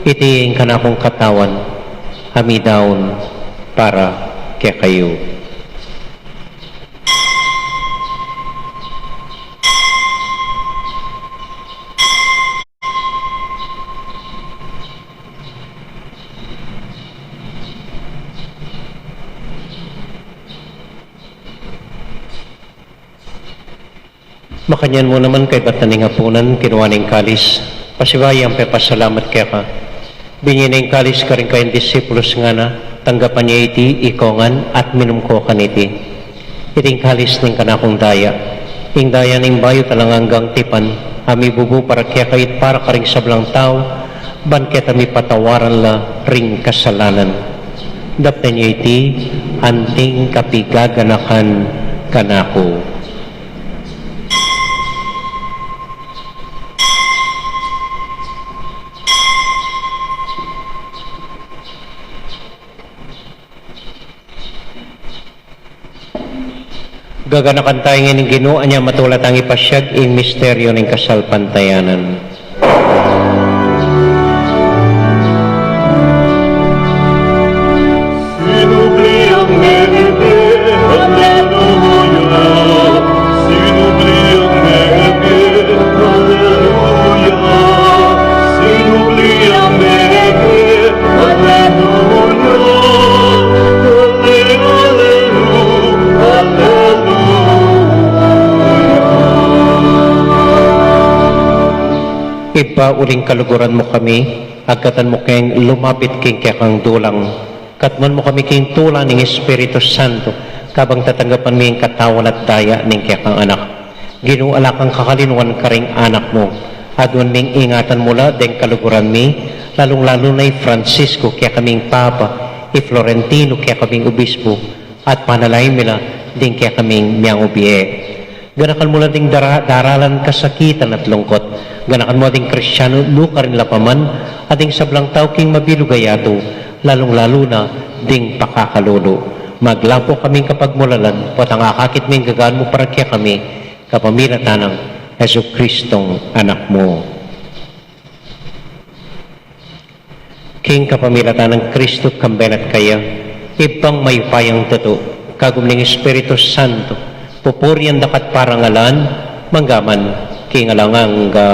Iti ing kanakung katawan a midaun para kekayu. Makanyan mu naman, kaybat na ning apunan, kinua ne ing kalis, pasibayu yang pepasalamat keka, binye ne ing kalis karing kayang disipulus, ngana, tanggapan ye iti ikong ngan at minum ko kaniti. Iti ing kalis ning kanakung daya, ing daya ning bayu at alang anggang tipan, a mibubu para kekayu at para karing sablang tau, ban keta mipatawaran la ring kasalanan. Daptan ye iti anting kapigaganakan kanaku. Gaganakan taya ing Ginu, anya matula tang ipasiag ing misteryu ning kasalpantayanan. Ibpa, uling kaluguran mu kami, agkatan mu keng lumapit king kekang dulang. Katmuan mu kami king tula ning Espiritu Santo, kabang tatanggapan mi ing katawan at daya ning kekang Anak. Ginu, ala kang kakalinuan karing anak mu. Aduan ming ingatan mu la deng kaluguran mi, lalung-lalu na i Francisco, kekaming Papa, i Florentino, kekaming Obispo, at panalangin mi la ding kekaming miangubie. Ganakan mu la ding dara-, daralan kasakitan at lungkot. Ganakan mu la ding Kristiano nukarin la pa man, at ding sablang tau king mabilug a yatu, lalung-lalu na ding pakakalulu. Maglapu kaming kapagmulalan, potang akakit ming gagaan mu para kekami, kapamilatan nang Jesucristong Anak mu. King kapamilatan nang Kristo, kambe na at kaya, Ibpang mayupayang tutu, kagum ning Espiritu Santo, pupurian da ka at parangalan, mangga man king alang angga.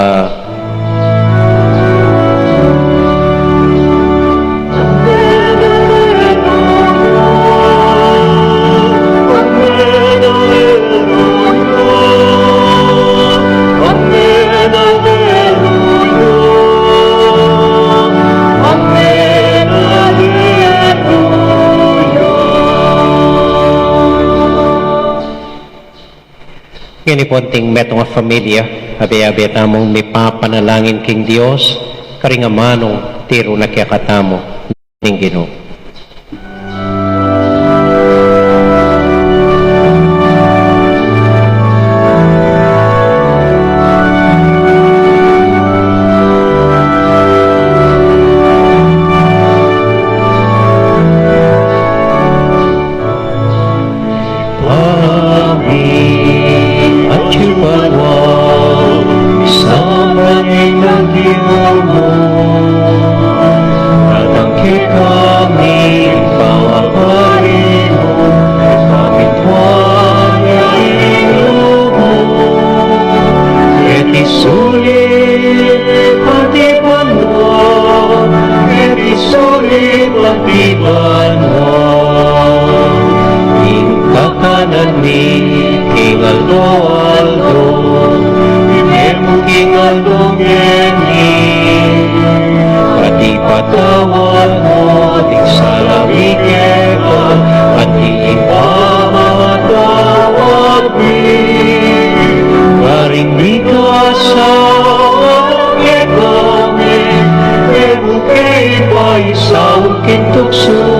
Ngeni pu, anting metung a familia, abe-abe tamung mipapanalangin king Dios, karing amanung tiru na kekatamu ning Ginu. Kami, atyu banua, misamban ya ing lagyu mu, datang kekami ing pamapari mu, kamintuan ya ing lub mu, keti sulip anti banua, keti sulip anti banua. Ing kakanan mi king aldo-aldo, ibie mu king aldo ngeni, at ipatawad mu ding sala mi keka, anti ing pamamatawad mi karing mikasala kekami, e mu ke paisaul king tuksu,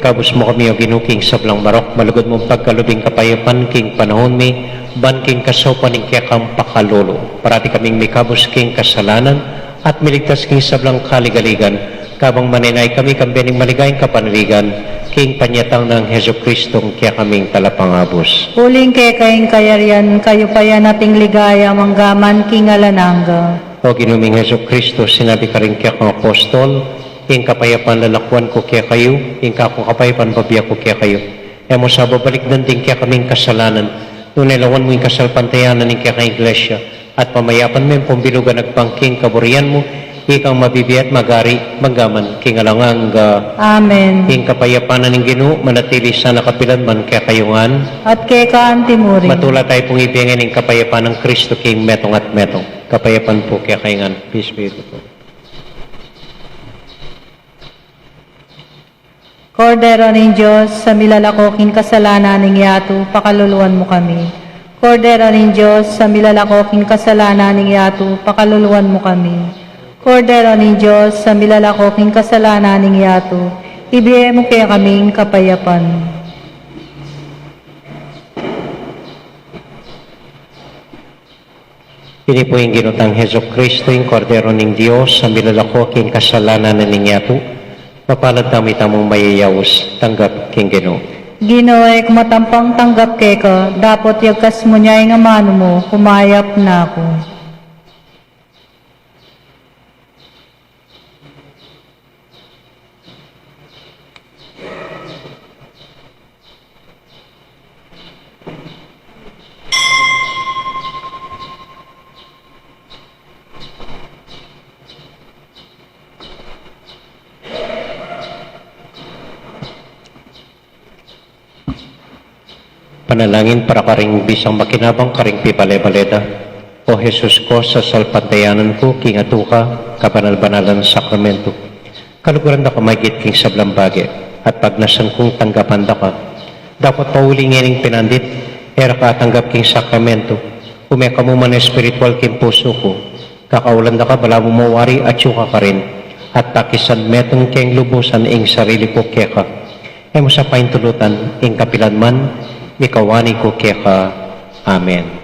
Kabus mu kami, O Ginu, king sablang marok, malugud mung pagkalub ing kapayapan king panaun mi, ban king kasaupan ning kekang pakalulu, parati kaming mikabus king kasalanan, at miligtas king sablang kaligaligan, kabang manenaya kami king bie ning maligayang kapanaligan, king panyatang nang Jesucristo a kekaming Talapangabus. Uling keka ing kayarian, kayupayan at ing ligaya mangga man king alang angga. O Ginu ming Jesucristo, sinabi mu karing kekang apostol, ing kapayapan lalakuan ku kekayu, ing kakung kapayapan bibie ku kekayu. E mu sa babalikdan ding kekaming kasalanan, nune lawan mu ing kasalpantayanan ning kekang Iglesia, at pamayapan me ing pambilug a agpang king kaburian mu, ikang mabibie at magari mangga man king alang angga. Amen. Ing kapayapan ning Ginu manatili sana kapilan man kekayu ngan. At keka anti mu rin. Matula tayu pung ibie ing kapayapan nang Kristo king metung at metung. Kapayapan pu kekayu ngan. Peace be with you. Kordero ning Dios, a milalako king kasalanan ning yatu, pakaluluan mu kami. Kordero ning Dios, a milalako king kasalanan ning yatu, pakaluluan mu kami. Kordero ning Dios, a milalako king kasalanan ning yatu, ibie mu kekami ing kapayapan. Ini pu ing Ginu tang Jesucristo, ing Kordero ning Dios, a milalako king kasalanan ning yatu. Mapalad tamu itamung mayayaus tanggap king Ginu. Ginu, e ku matampang tanggap keka, dapot yagkas mu ne ing amanu mu, kumayap na ku. Panalangin para karing bisang makinabang karing pibale-bale da. O Jesus ku, sasalpantayanan ku king atiu ka kabanal-banalan sakramentu. Kaluguran da ka maigit king sablang bage, at pagnasan kung tanggapan da ka. Dapot pauli ngening pinandit, e ra ka atanggap king sakramentu, ume ka mu man espiritual king pusu ku. Kakaulan da ka, balamu mawari atiu ka karin, at pakisan metung keng lubusan ing sarili ku keka. E mu sa paintulutan ing kapilan man, mikawani ku keka. Amen.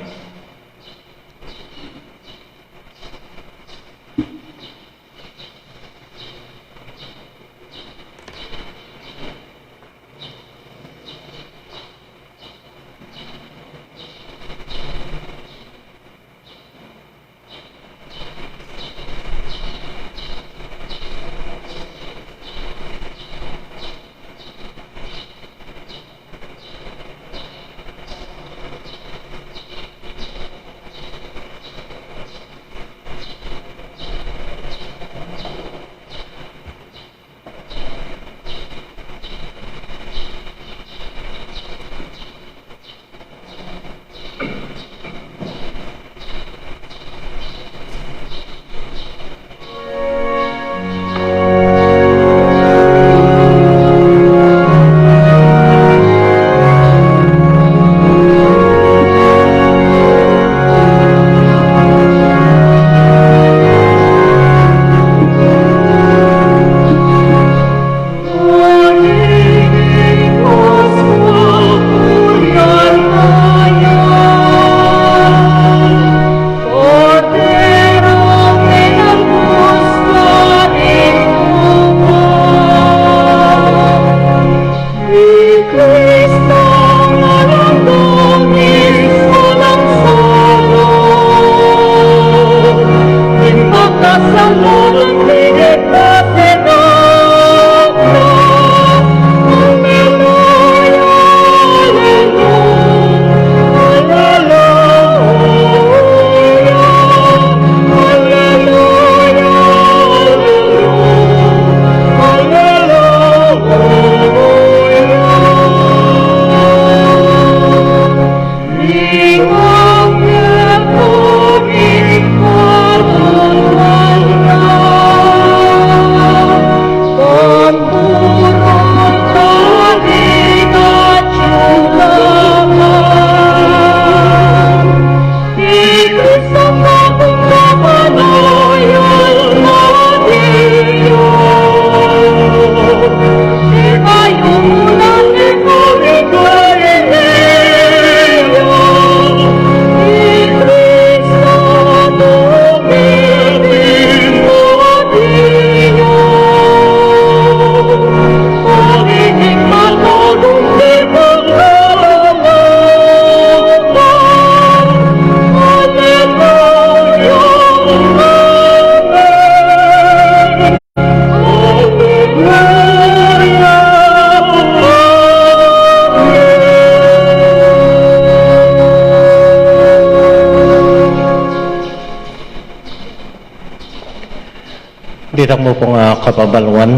Ditak mu pung, ah, kababaluan.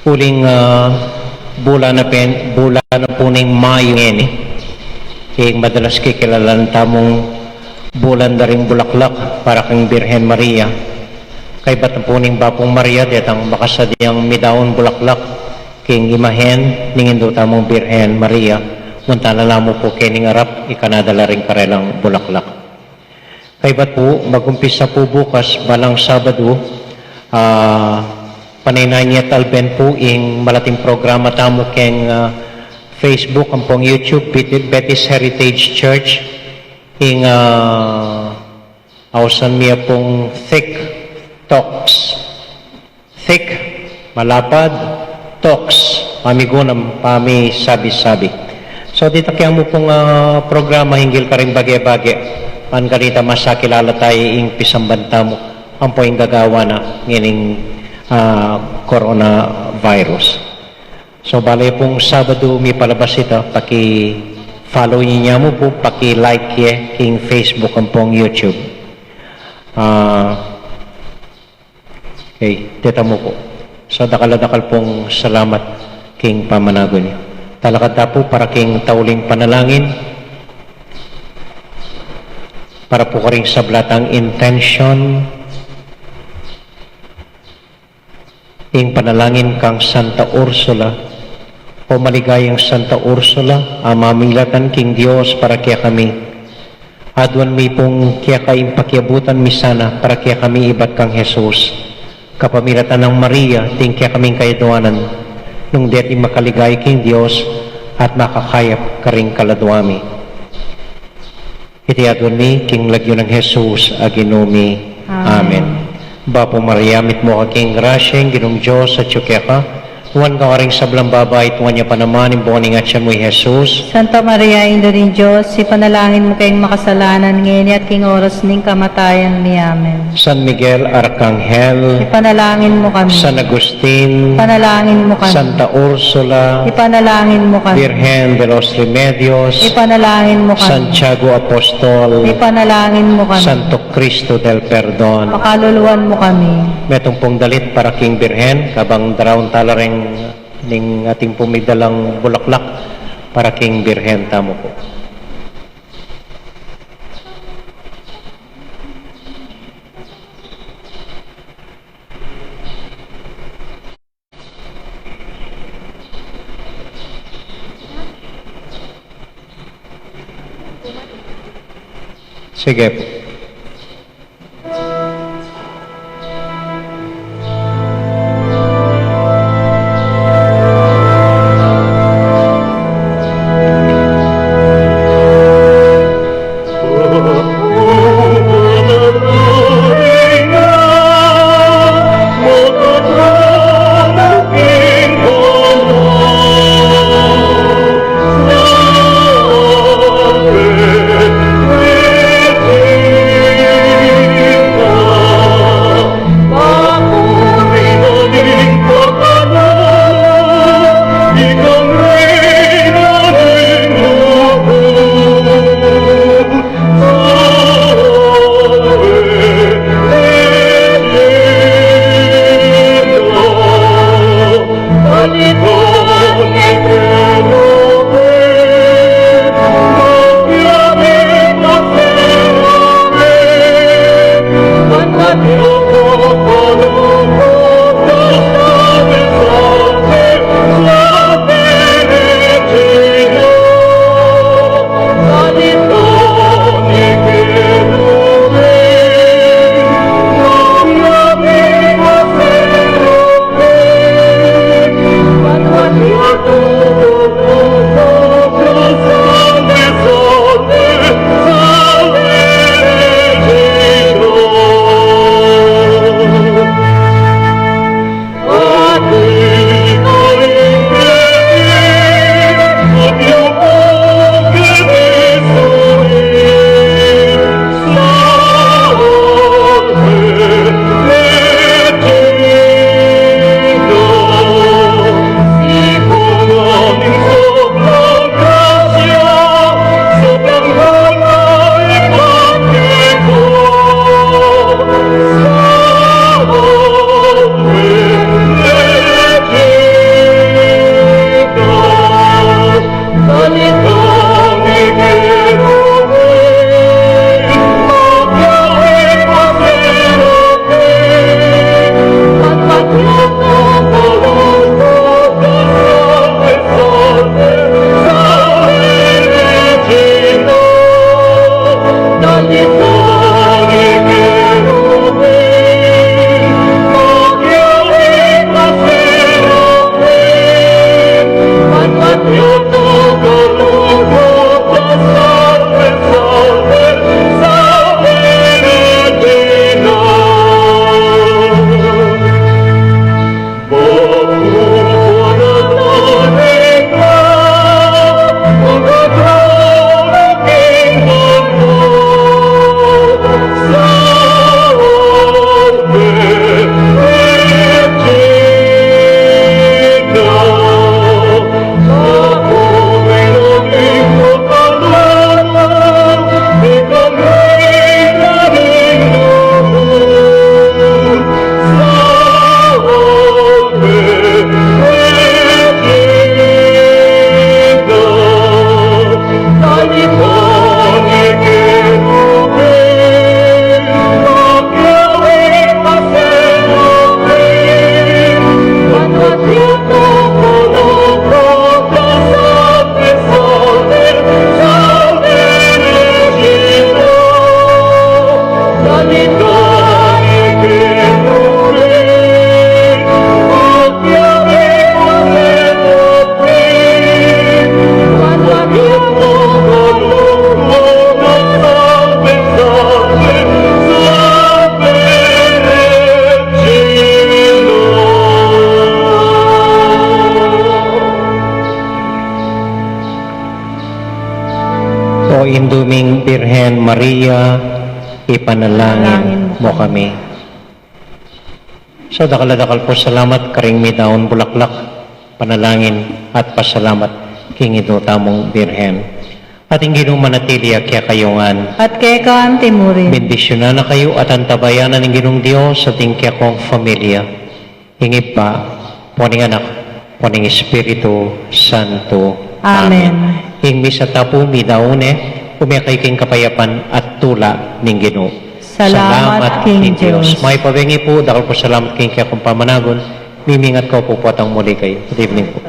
Uling, ah, bulan na pen, bulan na pu ning Mayu ngeni. Ing madalas kikilalan tamung bulan da ring bulaklak para king Birhen Maria. Kaybat na pu ning Bapung Maria, detang makasadyang midaun bulaklak king imahen ning Indu tamung Birhen Maria, munta na la mu pu kening arap, ikanada la ring karelang bulaklak. Kaybat pu, mag-umpisa pu bukas, balang Sabadu, ah, panaynan ye at alben pu ing malating programa tamu keng, ah, Facebook ampong YouTube, Beti-, Betis Heritage Church, ing, ah, ausan mi ya pung Thick Talks. Thick, malapad, talks, pamigunam, pamisabi-sabi. So, ditak ya mu pung, ah, programa hinggil karing bage-bage. Ban kanita masakilala tamu ing pisamban tamu, ampo ing gagawan na ngening, ah, coronavirus. So, bale pung Sabadu mipalabas ita, paki-follow ye mu pu, paki-like ye king Facebook ampong YouTube. Ah, Okay, deta mu pu. Sa dakal a dakal pung salamat king pamanagun yu. Talakad ta pu para king tauling panalangin, para pu karing sabla tang intention, ing panalangin kang Santa Ursula. O maligayang Santa Ursula, a mamilatan king Dios para kekami. Aduan mi pung keka ing pakiabutan mi sana para kekami ibat kang Jesus. Kapamilatan nang Maria, ding kekaming kayaduanan, nung deti makaligaya king Dios at makakayap karing kaladua mi. Iti aduan mi king lagyu nang Jesus a Ginu mi. Amen. Amen. Bapu Maria, mitmu ka king grasya, ing Ginung Dios atyu keka. Nuan ka karing sablang babai, at nuan ya pa naman ing bunga ning atyan mu, i Jesus. Santa Maria, Indu ning Dios, ipanalangin mu kaming makasalanan, ngeni at king oras ning kamatayan mi. Amen. San Miguel Arkanghel, ipanalangin mu kami. San Agustin, ipanalangin mu kami. Santa Ursula, ipanalangin mu kami. Birhen de los Remedios, ipanalangin mu kami. Santiago Apostol, ipanalangin mu kami. Santo Cristo del Perdon, pakaluluan mu kami. Metung pung dalit para king Birhen, kabang daraun tala ring ning atin pung midalang bulaklak para king Birhen tamu pu. Sige pu. O Indu ming Birhen Maria, ipanalangin mo kami. So, dakal a dakal pu salamat karing midaun bulaklak, panalangin at pasalamat king Indu tamung Birhen. At ing Ginu manatili ya kekayu ngan. At keka anti mu rin. Bendisyunan na kayu at antabayanan ning Ginung Dios at ing kekong familia. Ing Ibpa, ampo ning Anak, ampo ning Espiritu Santo. Amen. Ing misa ta pu midaun ne, ume kayu king kapayapan at tula ning Ginu. Salamat king Dios. Mayap a bengi pu, dakal pu salamat king kekong pamanagun, mimingat ku pu potang muli kayu. Good evening pu.